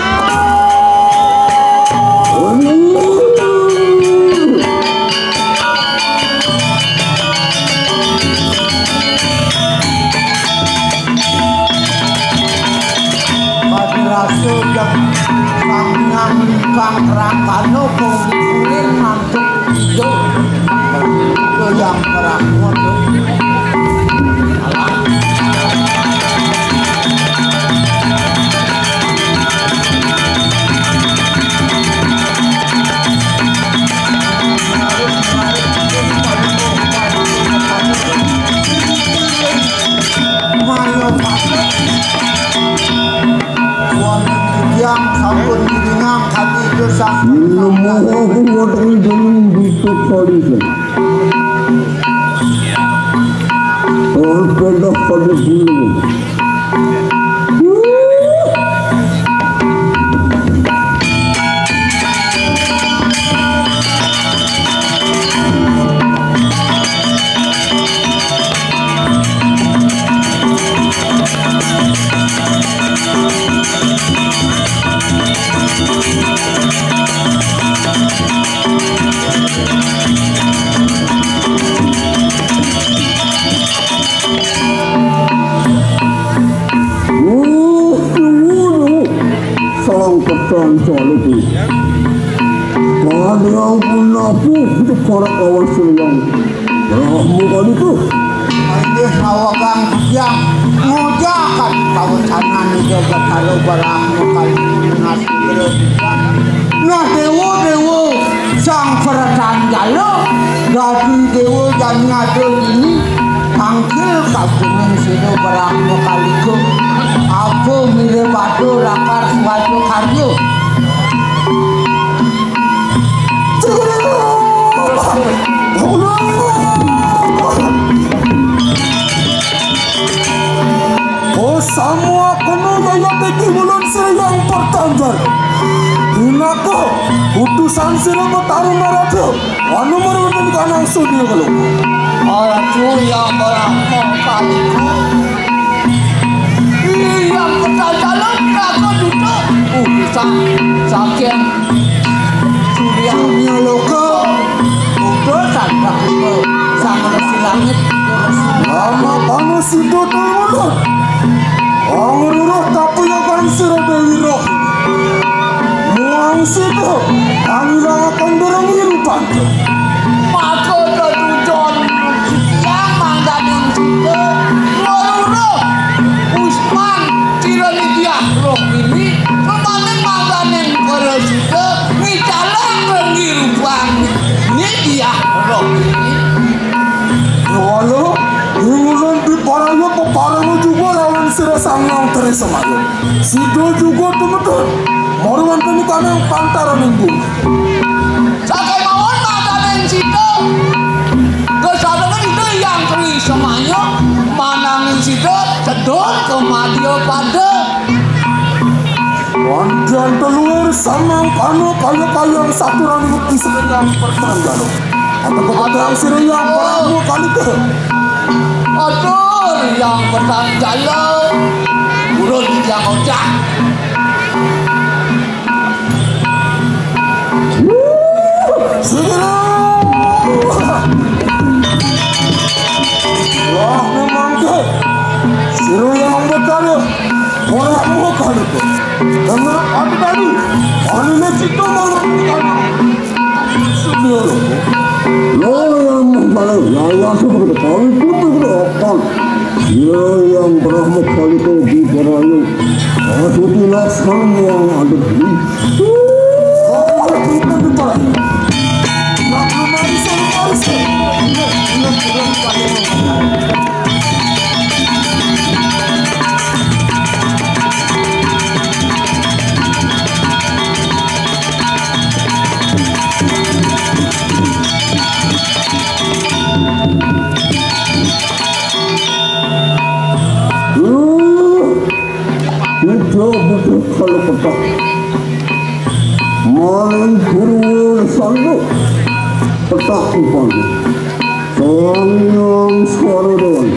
Aduh. Padrasu yang sang yang sang rakano pengulin mantuk ijo. Itu yang perang modul. Mario Pasek. Wonten titiang sampun ngiringang kadi dosa. Nemu aku wonten dening butuh kali. Orkodah pada dulu. Pancala kuwi. Kadang pun napuh di para kawan selayang. Rahmu kali tu. Inggih sawagang titiang ngojakan kawencanan Ida Batara Brahma kali tu. Nah, dewa-dewa sang Pratanjala, dadi dewa jani ada ini, tangkil kagungan sira Brahma Kalika. Apa mila pada lakar suwada karya. Oh, samua kena yayat iki ulun Sri Hyang Pratanjala. Pinaka utusan sira Betara Narada. Anu mari wonten kanang sudi kelo. Araju yang berapa kaliku. Iya, Pratanjala pinaka duta. Uh, bisa saking Surya. Surya Loka. Duta Sandra Loka. Sang Resi Langit. Lama panas itu tuh. Wong ruruh kapuyakan sira Dewi Roh. Muang sida, kang ilangaken dereng irupan. Maka tetujon yang mangganing sida, ngeruruh Usman, Tiranidiah Rohini, kemaning mangganing para sida, ngicalang ngirupan Nidiah Rohini. Wala, ingulun diparaya peparenga juga lawan sira Sang Hyang Tri Semaya. Sida juga tumetun, mara wonten kanang pantaraning bumi. Sakémawon mangdaning sida, kesarengan sida Hyang Tri Semaya, mananging sida sedul kemadya pada. Panjang telur samang kano kaya kayang saturaning wekti sekenyang pertanggal. Atau kepada sira yang peramu kalika. Atur yang petang jalo. Urun yang ojah. Segera. Wah, memang ke. Sira yang berkarya. Ora mau kalika. Karena ada tadi. Ada cita malam di tanah. Lolo yang mengkala, lolo yang sudah ketahui, putih sudah akan. Dia yang berahmat kali itu di Berayu. Aku tidak sama yang ada di. Udah butuh kalau petak. Maling guru sanggup petak upang. Sang yang suara doang.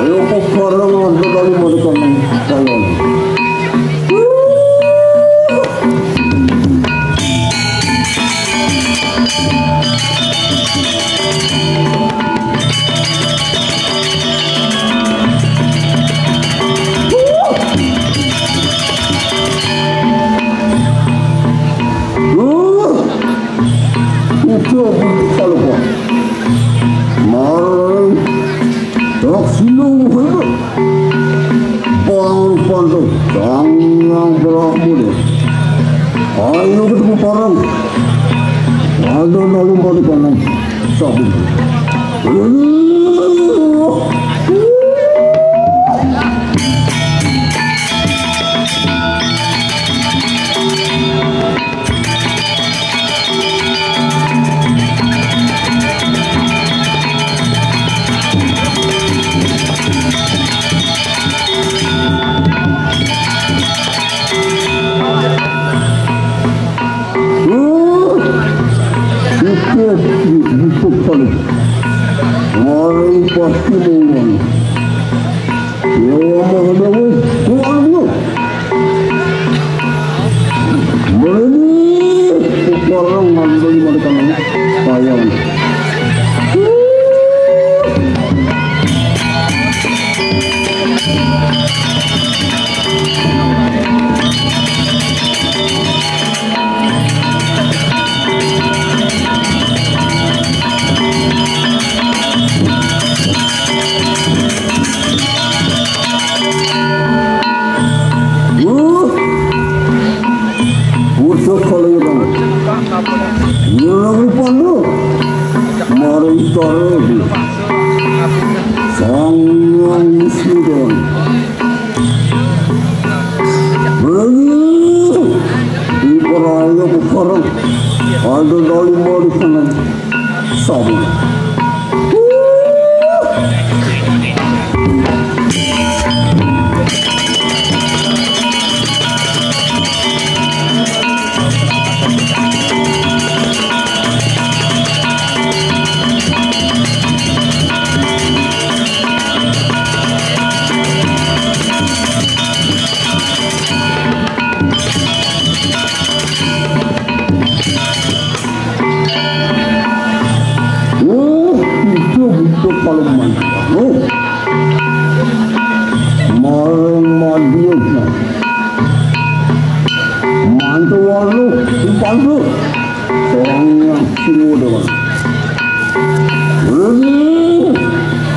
Ayo, kok barang ada kali mereka nih, kawan. Itu kalau kok. Marang Daksina Wahana. Pangrupan Sang Hyang Brahmana. Ayo ketemu parang. Ada lalu balik kanan. Sabun. Uh, udah kalau yang yang lupa lu, mari taruh di Sang Hyang Wisnu Dewan. Ini ibaratnya sekarang ada dari mana sana. Sabu. Oh, itu, itu kalau mantu. Oh. Maring madiun. Mantu walu, mantu. Orang yang sini udah. Ini,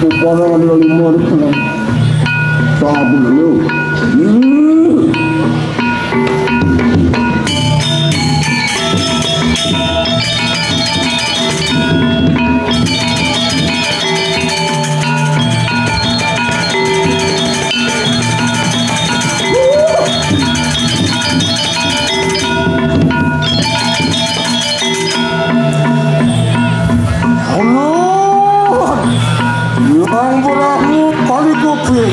upara ada lima di sana. Sabu dulu. Hmm. Allah, yang berani kali kopi.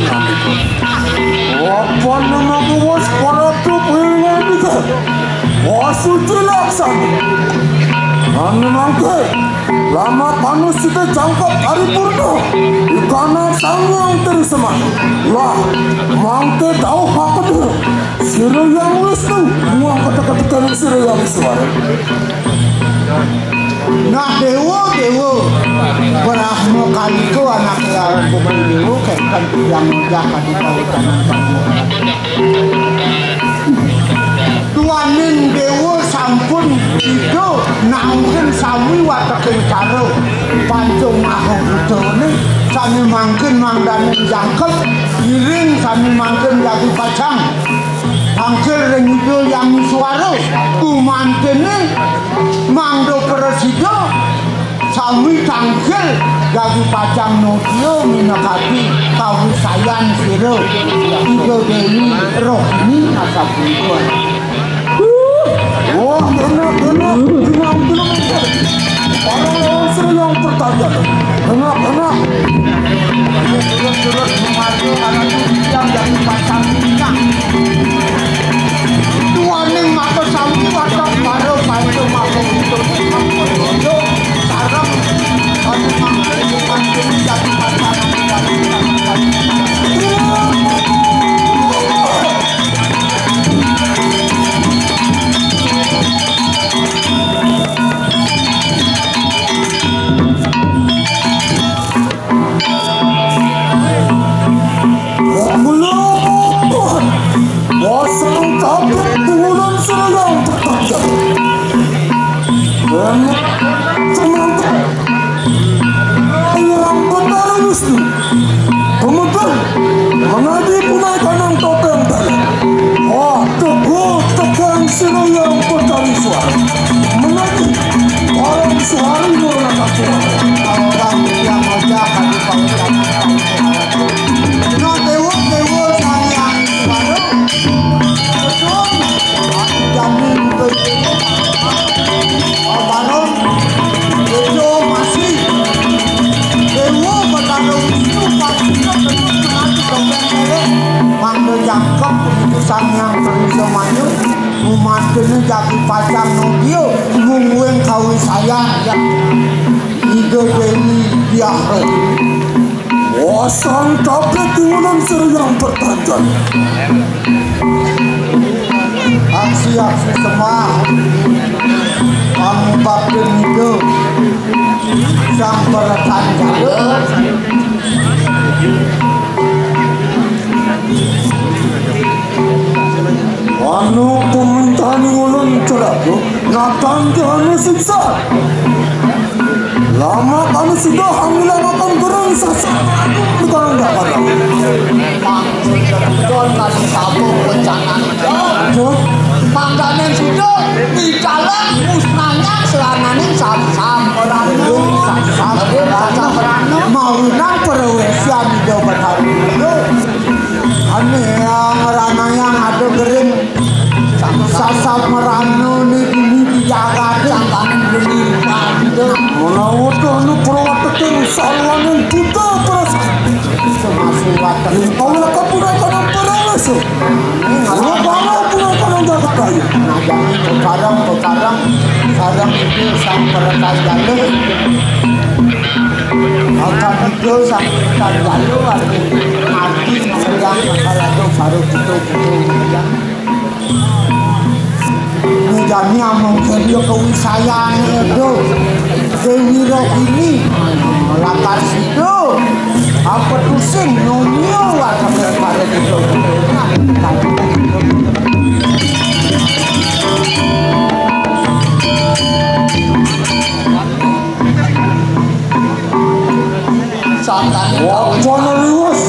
Apa nama bos para tu pengen itu? Wah, suci laksana. Anu mangke, lama panus kita jangkep paripurna. Ikana Sang Hyang Trisema. Lah, mangke dauh apa dulu? Sira Hyang Wisnu, muang kata-kata Sira Hyang Wisnu. Nah, dewa, dewa. Brahma kalika anak lawan putri dewa, kaitan yang mudah kadi kawitan. Duaning dewa sampun ida nangkin sami wateking cara panca maha buta ne, sami mangkin mangdaning jangkep, ngiring sami mangkin jagi pacang. Tangkil ring Ida Hyang Iswara, gumantine mangda prasida, sami tangkil jagi pacang nodya minakadi kawisayan sira Ida Dewi Rohini asapunika. Wah, benar, benar. Tenang, tenang. Para lawan Sri yang bertajan. Tenang, tenang. Surat-surat memanggil anak yang dari pasang minyak. Tuaning mata sami watak para panca mata untuk ampun dosa sareng anu mangke bukan jadi pasang minyak. Pasang kapit dengan serayang bertanya. Dengan semangka. Yang Betara Wisnu. Pemegang. Menadi punai kanang topeng tali. Oh, teguh tegang sira yang bertari suara. Menadi. Orang suara murna suara. Orang yang aja kami pangucap. Nah, dewa, dewa, sayang, suara. Betul. Jamin betul. Bareng Dewa Masri, Dewa Batara Wisnu, Parsida, Dewa Penari, Dongeng Lele, Mangda Jangkep, Puji Sang Hyang Trisomaya, Umantene jagi pacang nodya, mungguing kawisayan, Ida Dewi Diah Rohini. Wasang kabeh tingunan sira yang bertajan. Aksi-aksi semah, pangubaktin Ida, sang bertajan. Tangga anu siksa. Lamak anu sida hamilangaken gereng sasa. Tukang dakar. Pangkon kali sabuk pencangan. Aduh. Mangkane sida mitalang musnahnya selamaning sam-sam. Sam-sam. Mawinan perwesian Ida Betari. Ane yang ranayang ada gering. Sasap merana ni dini di jagat. Jangan beli banda. Menawa anu perwatakan salwaning buta perasaan. Semasuwat. Kawula kapunakan perwasa. Kawula bala punakan jagat kaya. Nah, jangan pekarang, pekarang. Sarang itu sang perasaan jalur. Akan itu sang perasaan jalur. Arti mengulang masalah itu baru betul-betul mengulang. Jani amung kedya kawisayane do. Dewi Rohini lakar sida. Apa tusing nomio wae kare Wacana liwes.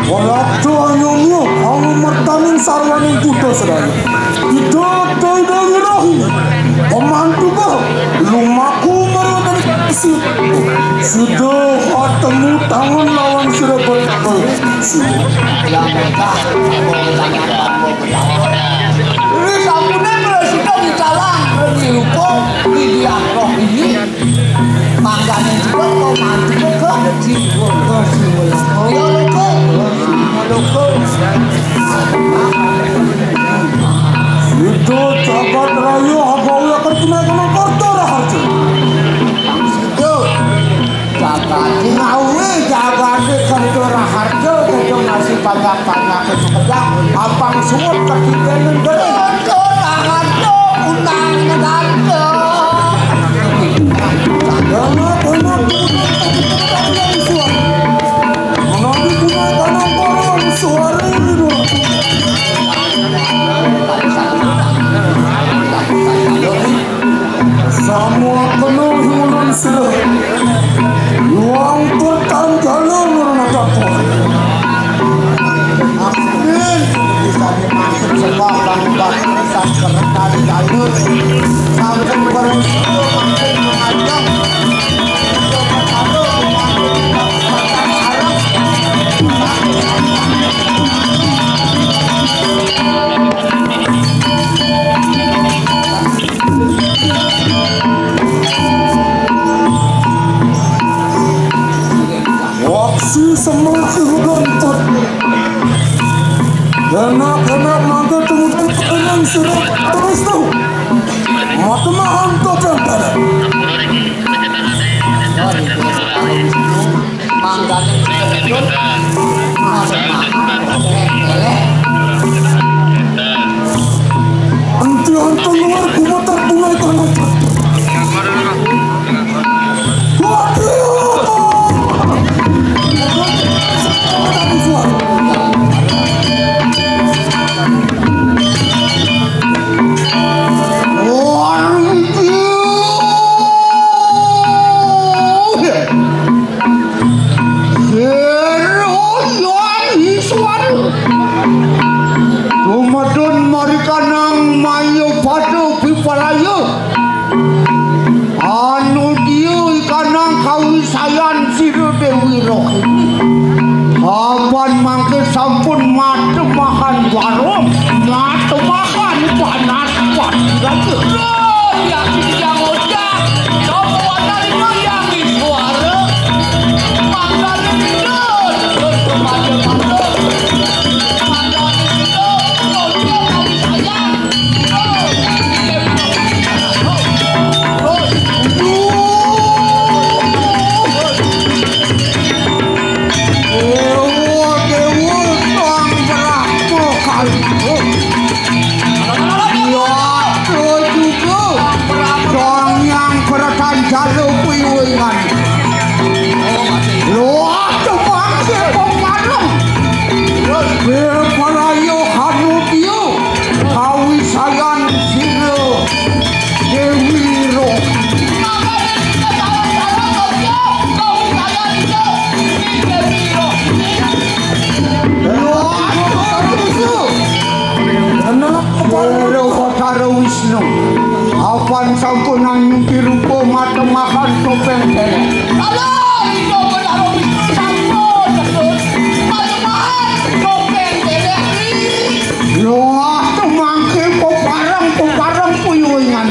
Walaktu anyunya, pangumertaning sarwaning buta sedaya. Ida Dai Dewi Rohini, pemantuka, lumaku marwatani situ. Sida katemu tangan lawan sira betul. Ri sampune prasida dicalang, ri hukum, Widya Rohini. Mangkane juga kok mati kok jiwa kok jiwa. Ya lho kok. Itu jagat raya apa ulah kan kena kena korto raharjo. Itu jagate ngawe jagate kerja raharjo kerja masih banyak-banyak kerja. Apang suwun ketiga negeri. Kerja raharjo undang negara. Sampun penuh ulun sira. Luang pertan jalan ulun akan. Amin. Bisa dimaksud sembah bang bang. Waksi semua kehidupan. Enak-enak mangga tunggu dengan surat terus tuh. Matemahan topeng tanah. Mangkane kita lanjut. Enti antu luar gumeter bungai tanah. Waduh. Sira Hyang Iswara. Tumedun marikanang maya pada pipalaya. Anu dia ikanang kawisayan sira Dewi Rohini. Apan mangke sampun matemahan warung, matemahan panas pati raja. Loh, yang sing yang ojak, sapa watarina yang suara? Mangkane kita, terus maju-maju. Mangkane kita, ojak kali sayang. Kawisayan sira Para Batara Wisnu, apan sampun anyuti rupa matemahan topeng télék. Alah, Ida Batara Wisnu sampun terus matemahan topeng télék. Loh, mangke pepareng, pepareng puyuingan.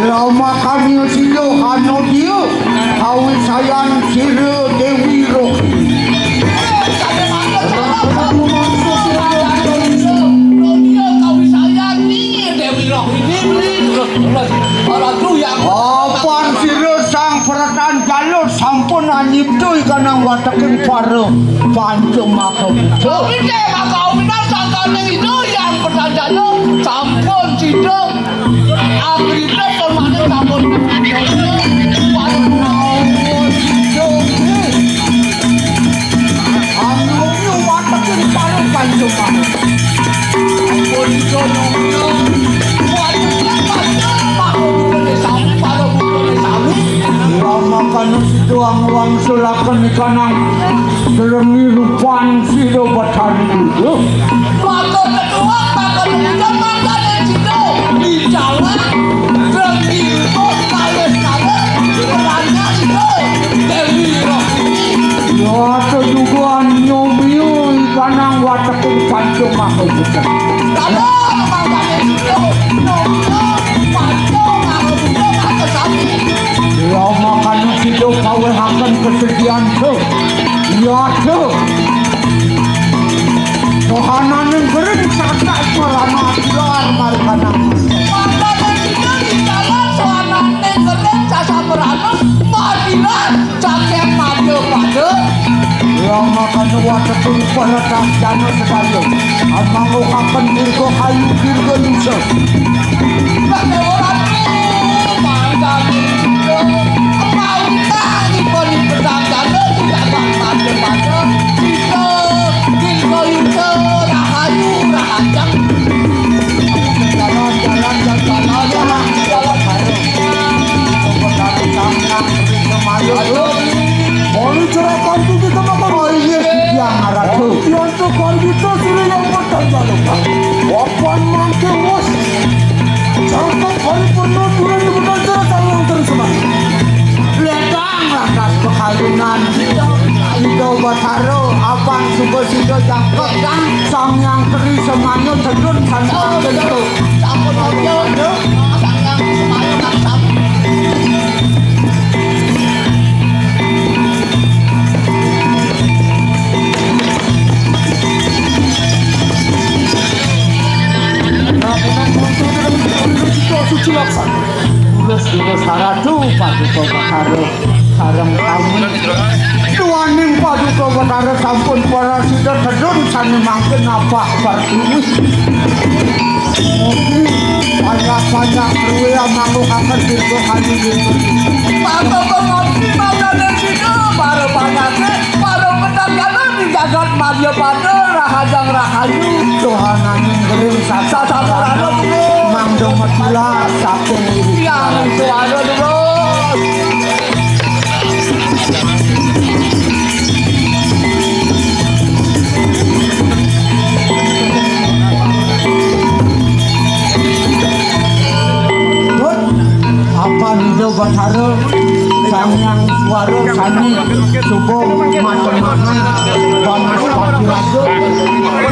Lamakane sira hana dia, kawisayan sira Dewi Roh. Apan sira sang peretan jalur sampun anyipta ikanang wateking para panca maka buta. Sampun sida Agrita permane sampun. Anu wateking para panca maka. Ampun, Ida Nyomya. Waduh, kan Ida Nyomya. Para buta sami. Lamakane sida angwang sulaken ikanang srenggi rupan sida Batari Duduh. Maka ketua, maka ketua, maka ketua. Di jalan, srenggi rupa, kales-kales, beranya Ida Dewi Rohini. Ya, seduduhan nyomya ikanang wateking panca maka buta. Lamun mangkane sida, nunggu panca maka buta maka sami. Ya, makane sida kawehaken kesedihan, Su. Ya, Su. Sohananing gering sasak merana atilar margana. Mangkane sida di dalam sohananing gering sasak merana matilar. Saking madya pada. Lamakane wateking para dahsyana sedaya. Amangguhaken dirgahayu dirgayusa. Padeworan mangkane sida. Pautang ipun ipun dahsyana tidak madya pada. Sida dirgayusa rahayu rahajeng. Jalan, jalan, jalan, jalan, jalan. Moli cerakan tuti temakan. Oh, iya, Hyang Ratu. Yanto karbita sira yang petang jalukan. Wapan mangke wus. Jangkep paripurna duren ibu dan cara sang yang terus semangat. Letang lantas pekayunan. Ida Batara, apan suba sida jangkep sang yang teri semanya sedun sang yang terus. Sampun aja, Sang Hyang Semaya maksam. Suci laksana. Terus, terus, saradu, paduka, saradu. Sareng sami. Duaning paduka Betara sampun parasida tedun sane mangkin napah pertiwi. Mugi panjak-panjak ruwe amangguhaken dirga kali lima. Mangga pangabdi mangkane sida, para panake, para petanggalan ing jagat Madya Pada, rahajeng rahayu. Dohananing gering sasa sampurana, mangda matilar saking. Yang suara terus. Apan Ida Batara, Sang Hyang Swara sami suba matemahan Banaspati Raja,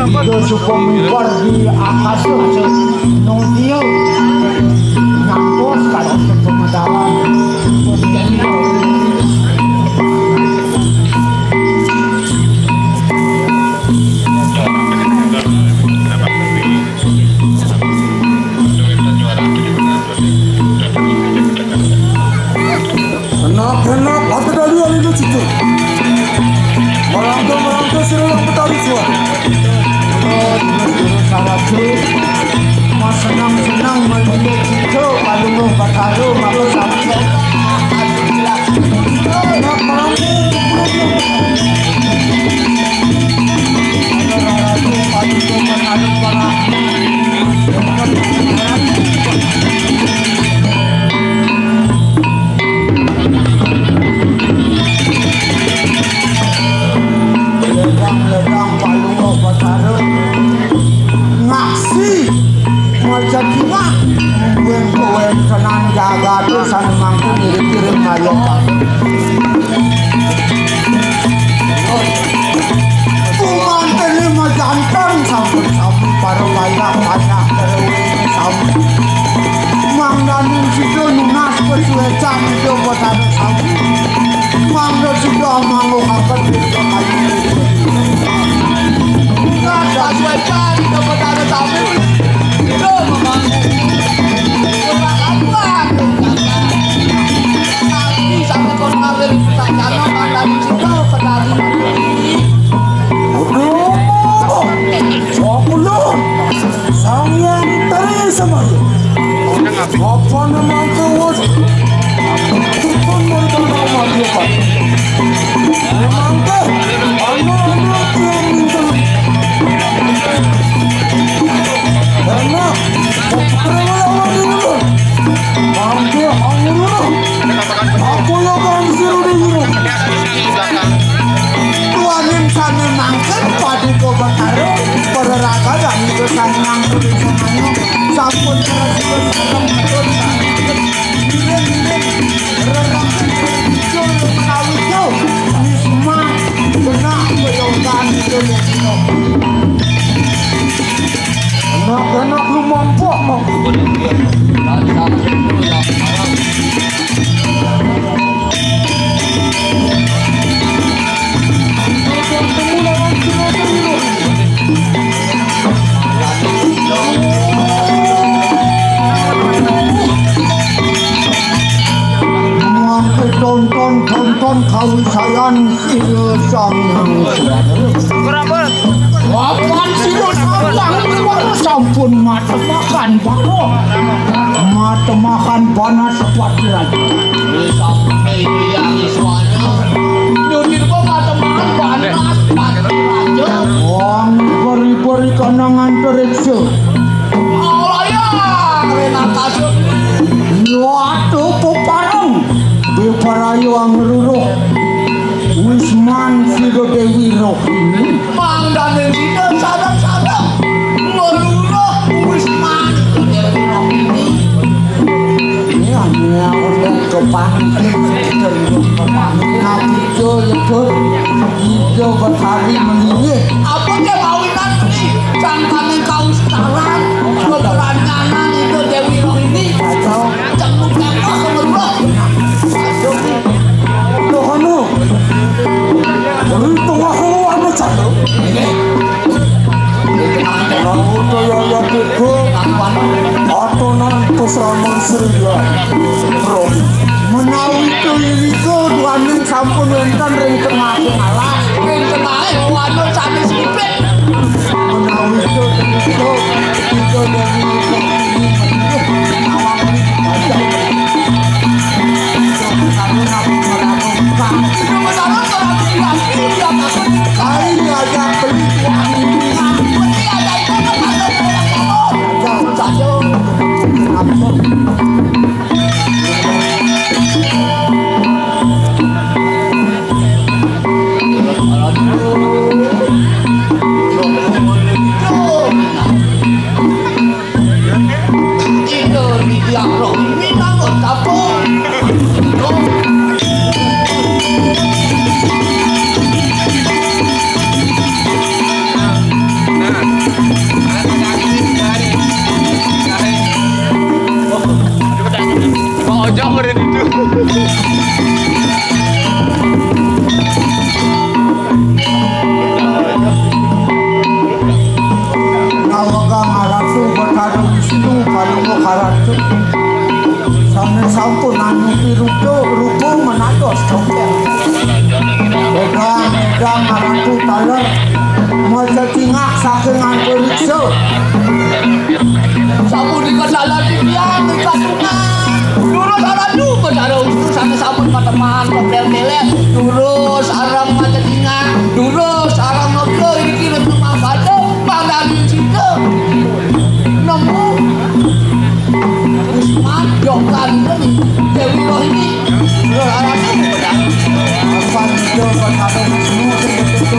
Ida suba mimbar di akasa. Nundia nyantos kados pemadalan. Enak-enak, aku tadi yang itu cucu. Merangkul-merangkul, sira yang petari suara. Terus, terus, terus, terus. Mas senang-senang melihat cucu, kalungguh bakaru, maka sampai. Ledang-ledang palungguh Betara ngaksi. Senan jagaté sané mangku ngiring-ngiring mayokan. Kumantene majanten sampun sami para wayah banyak terus sami. Mangdaning sida nunas kasuécan ida Betara sami. Mangda sida mangguhaken tirta kayu. Nunas kasuécan ida Betara sami. Ida mamangku. Ora kapan. Tapi sampe kon ngambil pertanyaan, mangdaning sida kedari. Aduh, aku lho. Sang Hyang Tri Semaya. Apa namanya wis? Pun mereka nama dia, Pak. Memang ke? Anu, anu, yang minta. Enak. Terima kasih. Mangke angin. Aku ya bang siru di guru. Tuaning sané mangken paduka Betara, para raga lan nika sané mangken sampun sampun. Ngiring-ngiring rerengken icul menawi jauh. Wisma genah keyogan icul. Enak-enak lu mampu, mampu. Tonton, tonton kawisayan Iya Sang Hyang Suwara. Papan sira sampun, sampun matemakan para. Matemakan panas Patiraja. Sampun iki yang iswanya. Nyuwun kok matemakan panas Patiraja. Wong beri-beri kanangan teriksa. Alaya Renata Sudri. Waduh pepareng. Beparayo angruruh. Wisman Sida Dewi Rohini. Mangdaning sida sareng-sareng ngeluruh Wisman Sida Dewi Rohini. Ini hanya untuk kepanggil. Nabi Jo yebut Ida Betari Melinggih. Apa dia mawinan ini? Cangkangé kaus taran, beberanyanan Ida Dewi Rohini. Kacau. Cemuk cakah kemerlok. Aduh. Loh, anu. Ri tengah anu, Cak. Ini. Ora utuh ya, ya, tiba. Atonan Pusraman Sriya. Roh. Menawi to irika duaning sampun wénten ring tengahing alas. Ring tengahing wadon sané sipit. Menawi to irika, kita dari Pak Ojak udah itu. Nawegang Aratu Betara Wisnu Palungguh Aratu. Sané sampun anupi rupa, rupa menados dongkeng. Edang, edang Aratu taler. Maca tingak saking antariksa. Sapunika dalan titiang ing katungan. Durus araju Betara Wisnu sané sampun patembahan pepel-pelé. Durus arang maca tingak. Durus arang nodra iriki retna mangkada. Mangdaning sida nemu Usman Yongkan Dewi Rohini. Apa itu Betara Wisnu sing betul?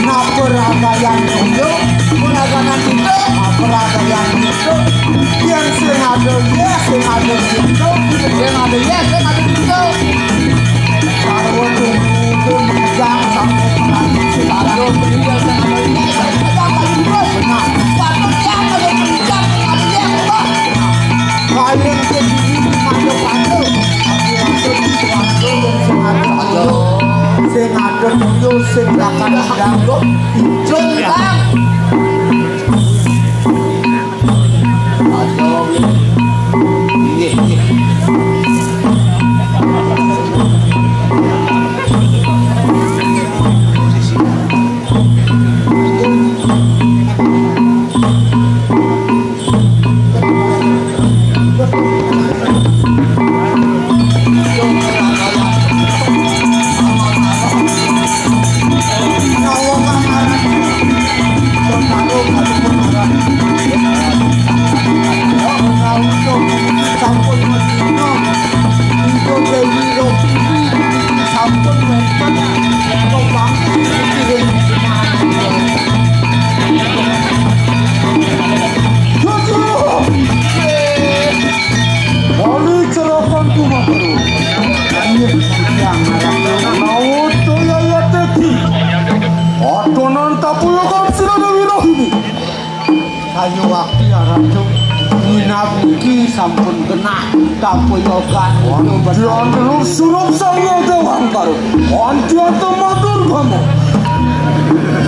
Napa ragayan tunjuk? Pun ragayan tunjuk. Apa ragayan Yén sing ada yé, sing ada gitu. Sing ada yé, sing ada gitu. Sarwa tumuju mejang sampai pengantin si Sarwa. Iya, sing ada yé, sing ada gitu. Benar. Patut yang ada mejang, sing ada yé, coba. Kalian ke sini, maju, maju. Sing ada tuyul, sing ada tuyul, sing ada tuyul, sing ada tuyul. Ijum, Bang. Wali Cerokon Tumapero. Ayo, yang arah laut, Toya Yateki. Otonan tapuyo kapsila Dewi Rohini. Ayo, waktu ya, Ratu. Minabiki sampun genah. Tapuyo gandum. Jangan surup saya dewang baru. Antiato matur kamu.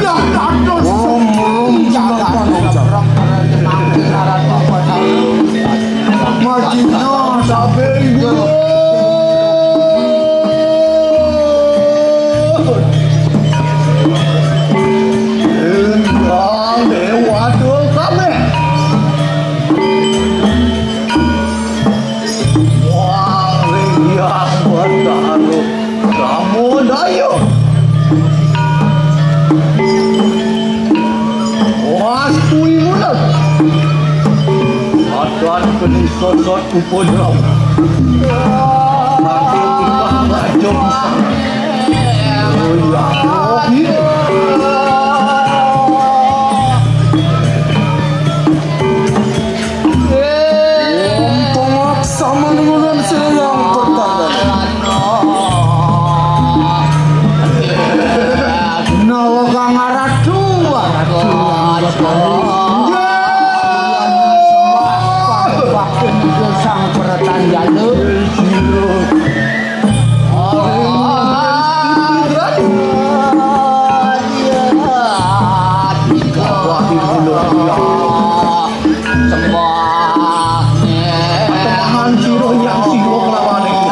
Ya, Ratu. Oh, mulung jalan. Majina, sabe ibu. Enggak lewat kabeh. Wah, ring yang bertaruh. Kamu dayo. Wah, kui mulut. Adan keni sosot upadraw. Mangke timbang raja pisan. Oh iya, oh iya. Wong pengaksa menurun siang bertanggal. Nawa kang aratu, aratu. Sang pertandale. Sembah. Patembahan sira yang sira kelawan iki.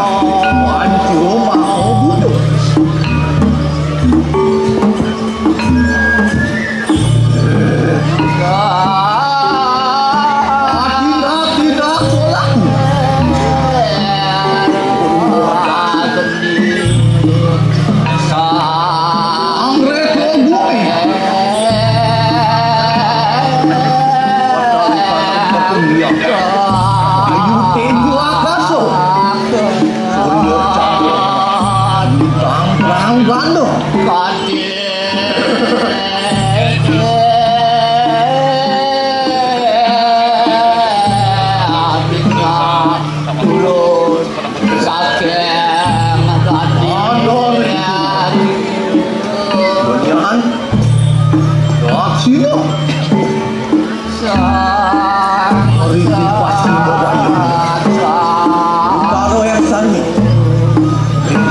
Wan sira maka butuh. Tidak, tidak, tidak, tolak. Anggrek bumi. Ayu tega akasa. Surya cahya. Bintang terang ganda. Tulus saking dadi. Aduh, Ricky. Berian. Doa sini. Ricky pasti bawa ini. Baru yang sani. Ricky.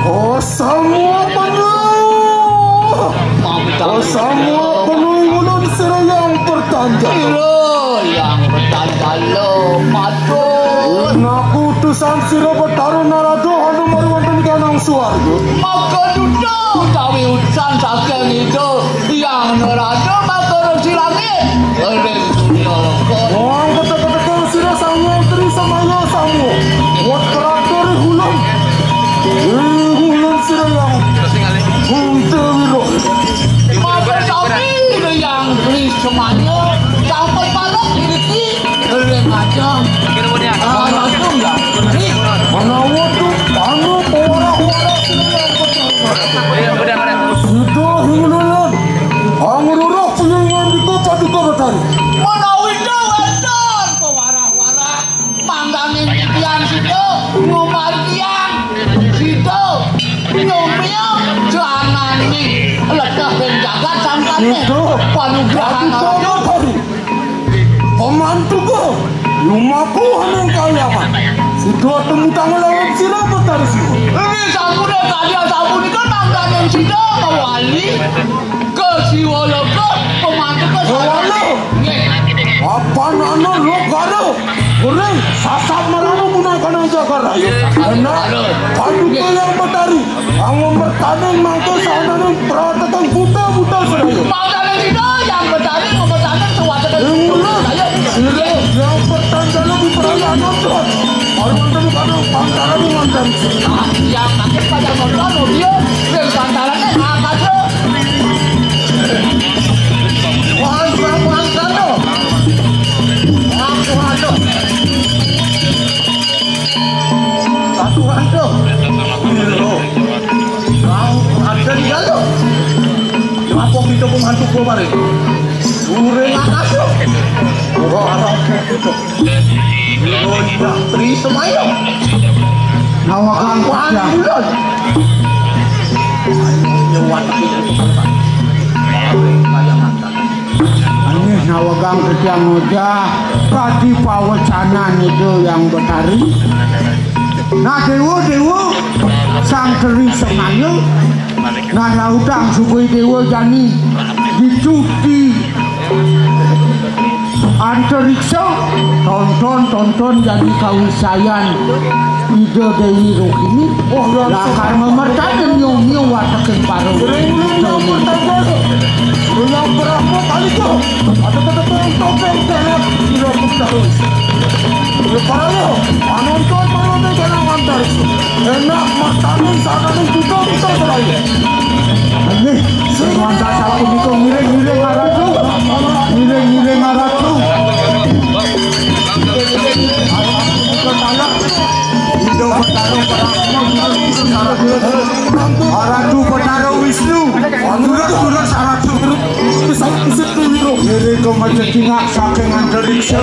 Oh, semua penuh. Oh, semua penuh ulun sira yang bertanda. Sira yang bertanda lo, matur. Nah, utusan sira Betara Narada anu mari wonten kanang swarga. Maka duta utawi utusan saking Ida Hyang Narada matur ring langit. Ring dunya loka. Wong kata-kata sira sama Tri Semaya sama. Wot teratur ulun. Ulun sira yang Kunti Wiro. Maka sami Hyang Tri Semaya sampun parek ngriki. Ring ajeng. Ah, langsung ya. Menawa tu anu pewarah-warah sira yang Sudah ulun angruruh piye ngandika Paduka Betari. Menawi wonten pewarah-warah, mangganing titiang sida ngumargiang sida nyumia janane leteh ing jagat sangkane. Sida panugrahan Paduka Betari. Pemantuku, lumaku aning kaliaman. Sida tumutang lawan sira Betari Siwa. Ri sampune kalya sapunika mangganing sida mawali ke Siwa Loka, pemantuku. Mawali. Nggih. Apan ana lo karo. Kuring sasat marana punakana jagar ayo. Enak. Paduka yang Betari. Anggo mertaning mangke sananing pratekan buta-buta sedaya. Mangkane sida yang mertaning, mertaning suwateken. Ing ulun, ayo. Sira yang pertandana di perayaan nonton. Baru wonten pada pantaran ngonten. Nah, yang makin pada nonton, oh, dia. Yang pantarannya angkat, lo. Wah, yang pantaran, lo. Wah, wah, lo. Satu ranto. Lho. Kang ada di dalam. Apa kita pembantu gua mari? Sore ngakas yo. Ora arep kita. Lho, tidak Tri Semaya. Nawakang Wah, Kujang. Bulan. Nyewat kita. Kayak mantan. Anih nawegang titiang ngojah kadi pawecanan itu yang Betari. Nah, dewa, dewa, Sang Tri Semaya, nah, lautang sugih dewa jani dicuti antariksa, tonton, tonton jani kawisayan. Ida Dewi Rohini. Oh, ya, lakar mamertaning nyomya wateking para. Sering ulun mamertaning. Yang berapa kali tuh? Ada kata topeng, topeng, topeng. Gila, kita terus. Ya, para lo, panonton, panonton, jangan ngantar. Enak, mertaning, sananing juga bisa selain. Ini, sing wantah sapunika ngiring-ngiring aratu. Ngiring-ngiring aratu. Aratu Betara Wisnu. Turun, turun, aratu. Ngiring ke Majetingak saking antariksa.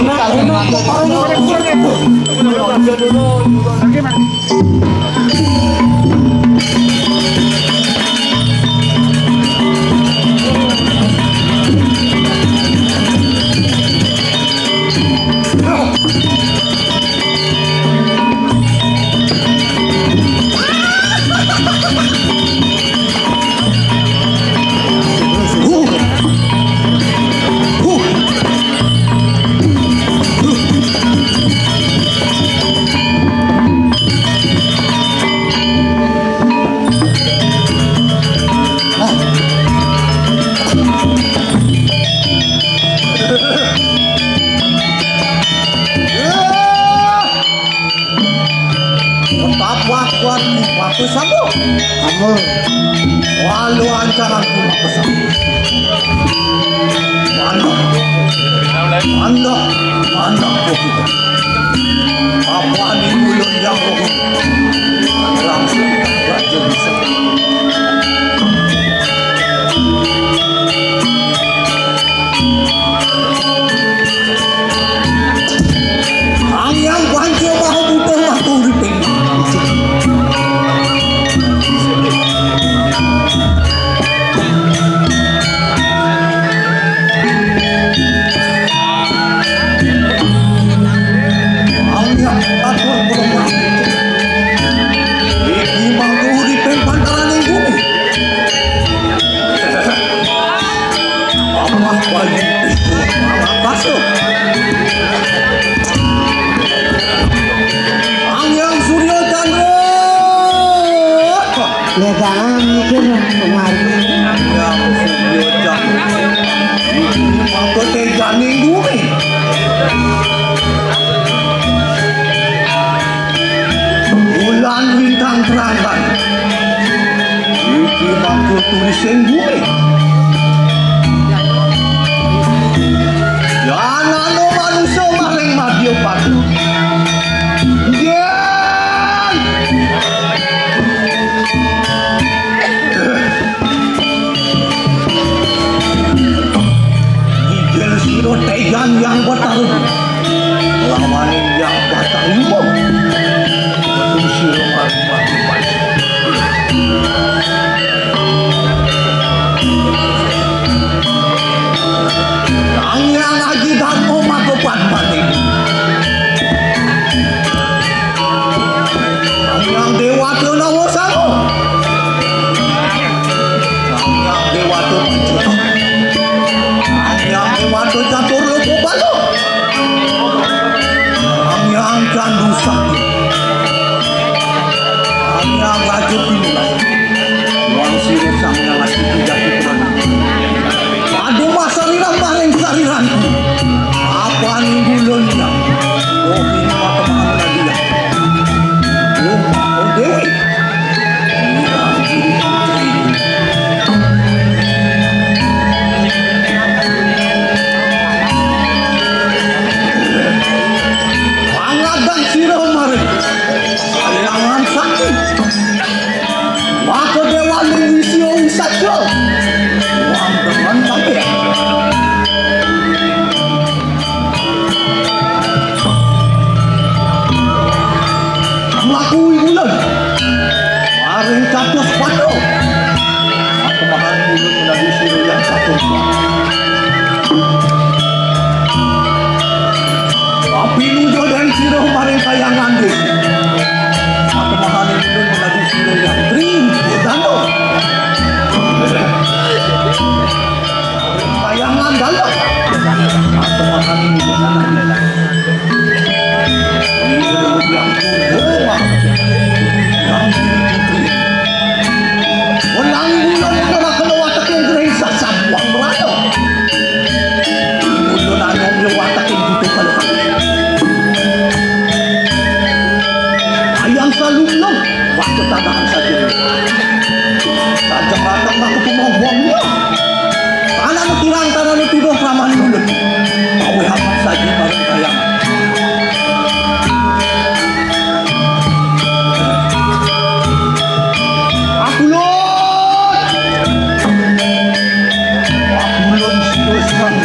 Maka sabo. Amun. Walu ancaranku maka sabo. Mandok. Mandok. Mandok ko kita. Apa ni ulun yang roh? Langsung raja bisa. Ang yang panca maha buta maka uriping. Ang yang atur kurang. Iki mangko uriping pantaraning bumi. Amah bayi itu mangapasa. Ang yang Surya Chandra. Legang mikir kemari. Yang Surya Chandra. Maka tejaning bumi. Bulan bintang terang. Iki mangko tulising bumi. Yan anu manusa maring madya padu. Yan. Ngigil sira tegan yang bertarung. Lawan yang bertarung. Metu sira maring madya padu. Nang yang aji dharma maka padmaning. Nang yang dewata nawa sanga. Nang yang dewata panca. Nang yang dewata catur loka bala. Nang yang candu sakti. Nang yang raja pinulas. Wang sira Sang Hyang Astiti Jati Prana. Aduh, mas sarirah maring sariranku. Apaning ulun yang. Oh, ini mata maha menadiah. Oh, oh, Dewi. Iya, ini putri. Pangadan sira maring. Sayangan sakti. Maka dewa ning wisia wisaja. Wang dengan kabeh. Mlaku ing ulun. Maring catus patra. Maka mahan ulun menawi sira yang catus patra. Tapi nujodan sira maring kayangan desa. Aku mahani ulun menjadi sira yang tri dano. Kayangan dalam. Aku mahani ulun menjadi sira yang tri. Yang tri. Wenang ulun ora kena wateking gering sasabuang merana. Ulun anu nyuwataking gitu kalau kami. Ayang salunglung, waktu tanahan saja. Saja matang aku pemobongnya. Tanah nu kurang, tanah nu tuduh, ramah ulun. Mau amat saja bareng kayang. Apulon! Apulon sira sang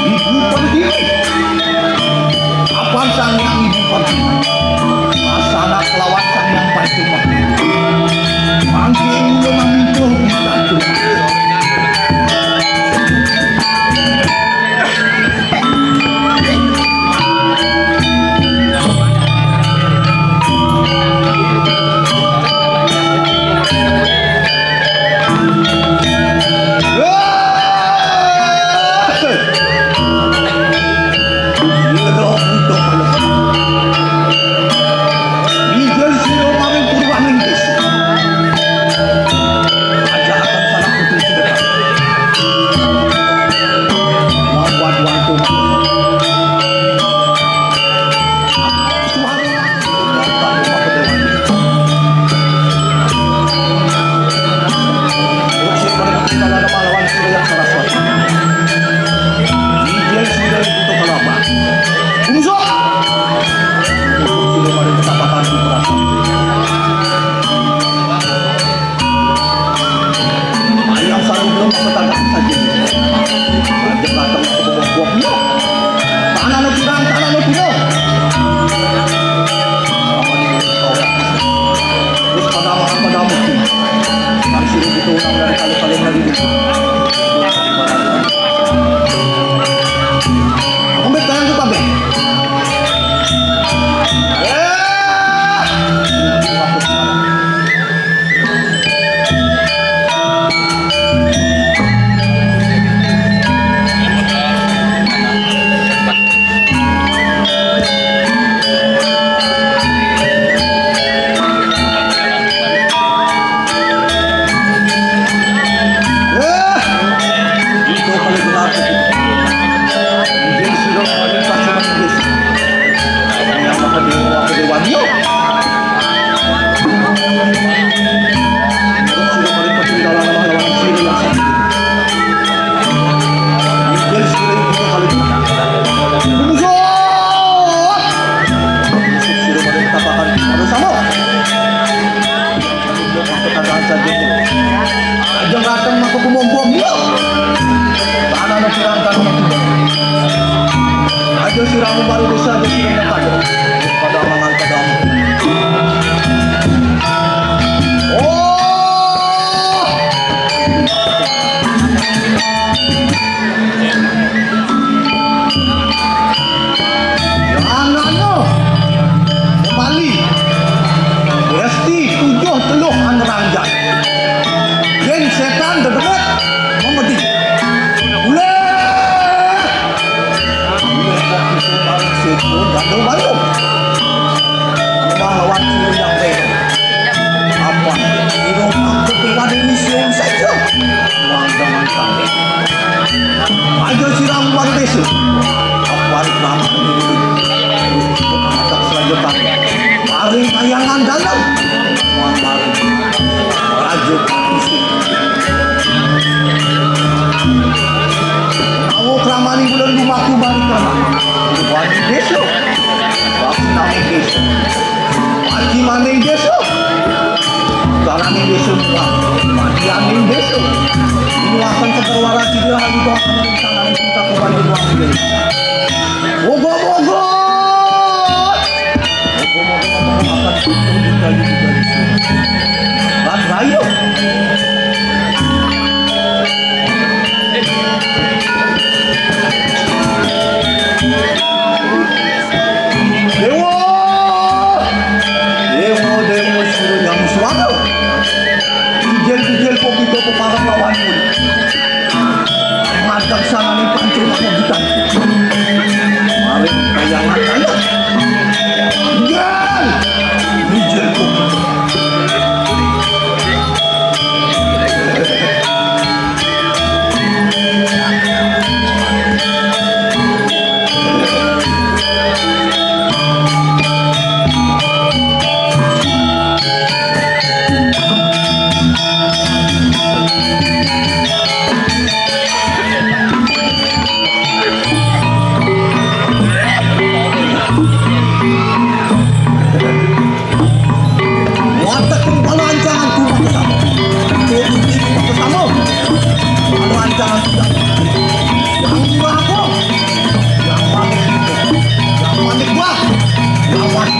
Ibu Pertiwi. Apan Sang Hyang Ibu Pertiwi. Asana kelawan Sang Hyang Pancuma. Baru bisa aja sudah datang. Pada amangan, pada amangan. Oh! Jangan, no. Kembali. Resti tujuh teluh aneranjak. Yen setan dedemet, memedi. Uleh! Uleh kok bisa bareng setan gandeng bayu. Wah, lawan sirung yang beda. Apa? Sirung angkut pada misiun saja. Wah, jangan sampai. Aja sirang luar desa. Apa? Ramah ini. Terus kita masak selanjutnya. Paring kayangan dalam. Wah, paring. Raja Pakusuk. Awo kramani bulan lumaku balikan. Wani desa. Waktu nami desa. Aji maning desa. Utaraning desa muah. Madianing desa. Ini akan segar wara sida halu doang. Tangan kita kembali doang. Moga-moga. Moga-moga akan bertemu kembali juga di sini. Mas Rayu. Dewa! Dewa, Dewa, suruh yang suara. Ijel-ijel kok kita pemarah lawan pun. Madang sana nih pancur kok kita. Mari, kayangan anak. Ijel! Ijel kok kita. Watak kembali ancaman tumbang bersama. Itu diri bersama. Kalau ancaman tidak. Yang dua apa? Yang mana? Yang mana gua? Yang mana?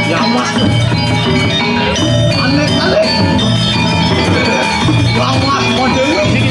Yang mana? Aneh kali. Yang mana model ini?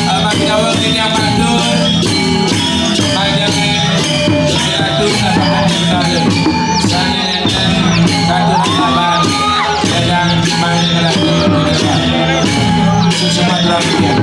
Abang Jawa kini apa tu? Panjang ni. Satu sama kita. Sana nenten satu delapan. Sedang main kelas. Sumatera Bagian.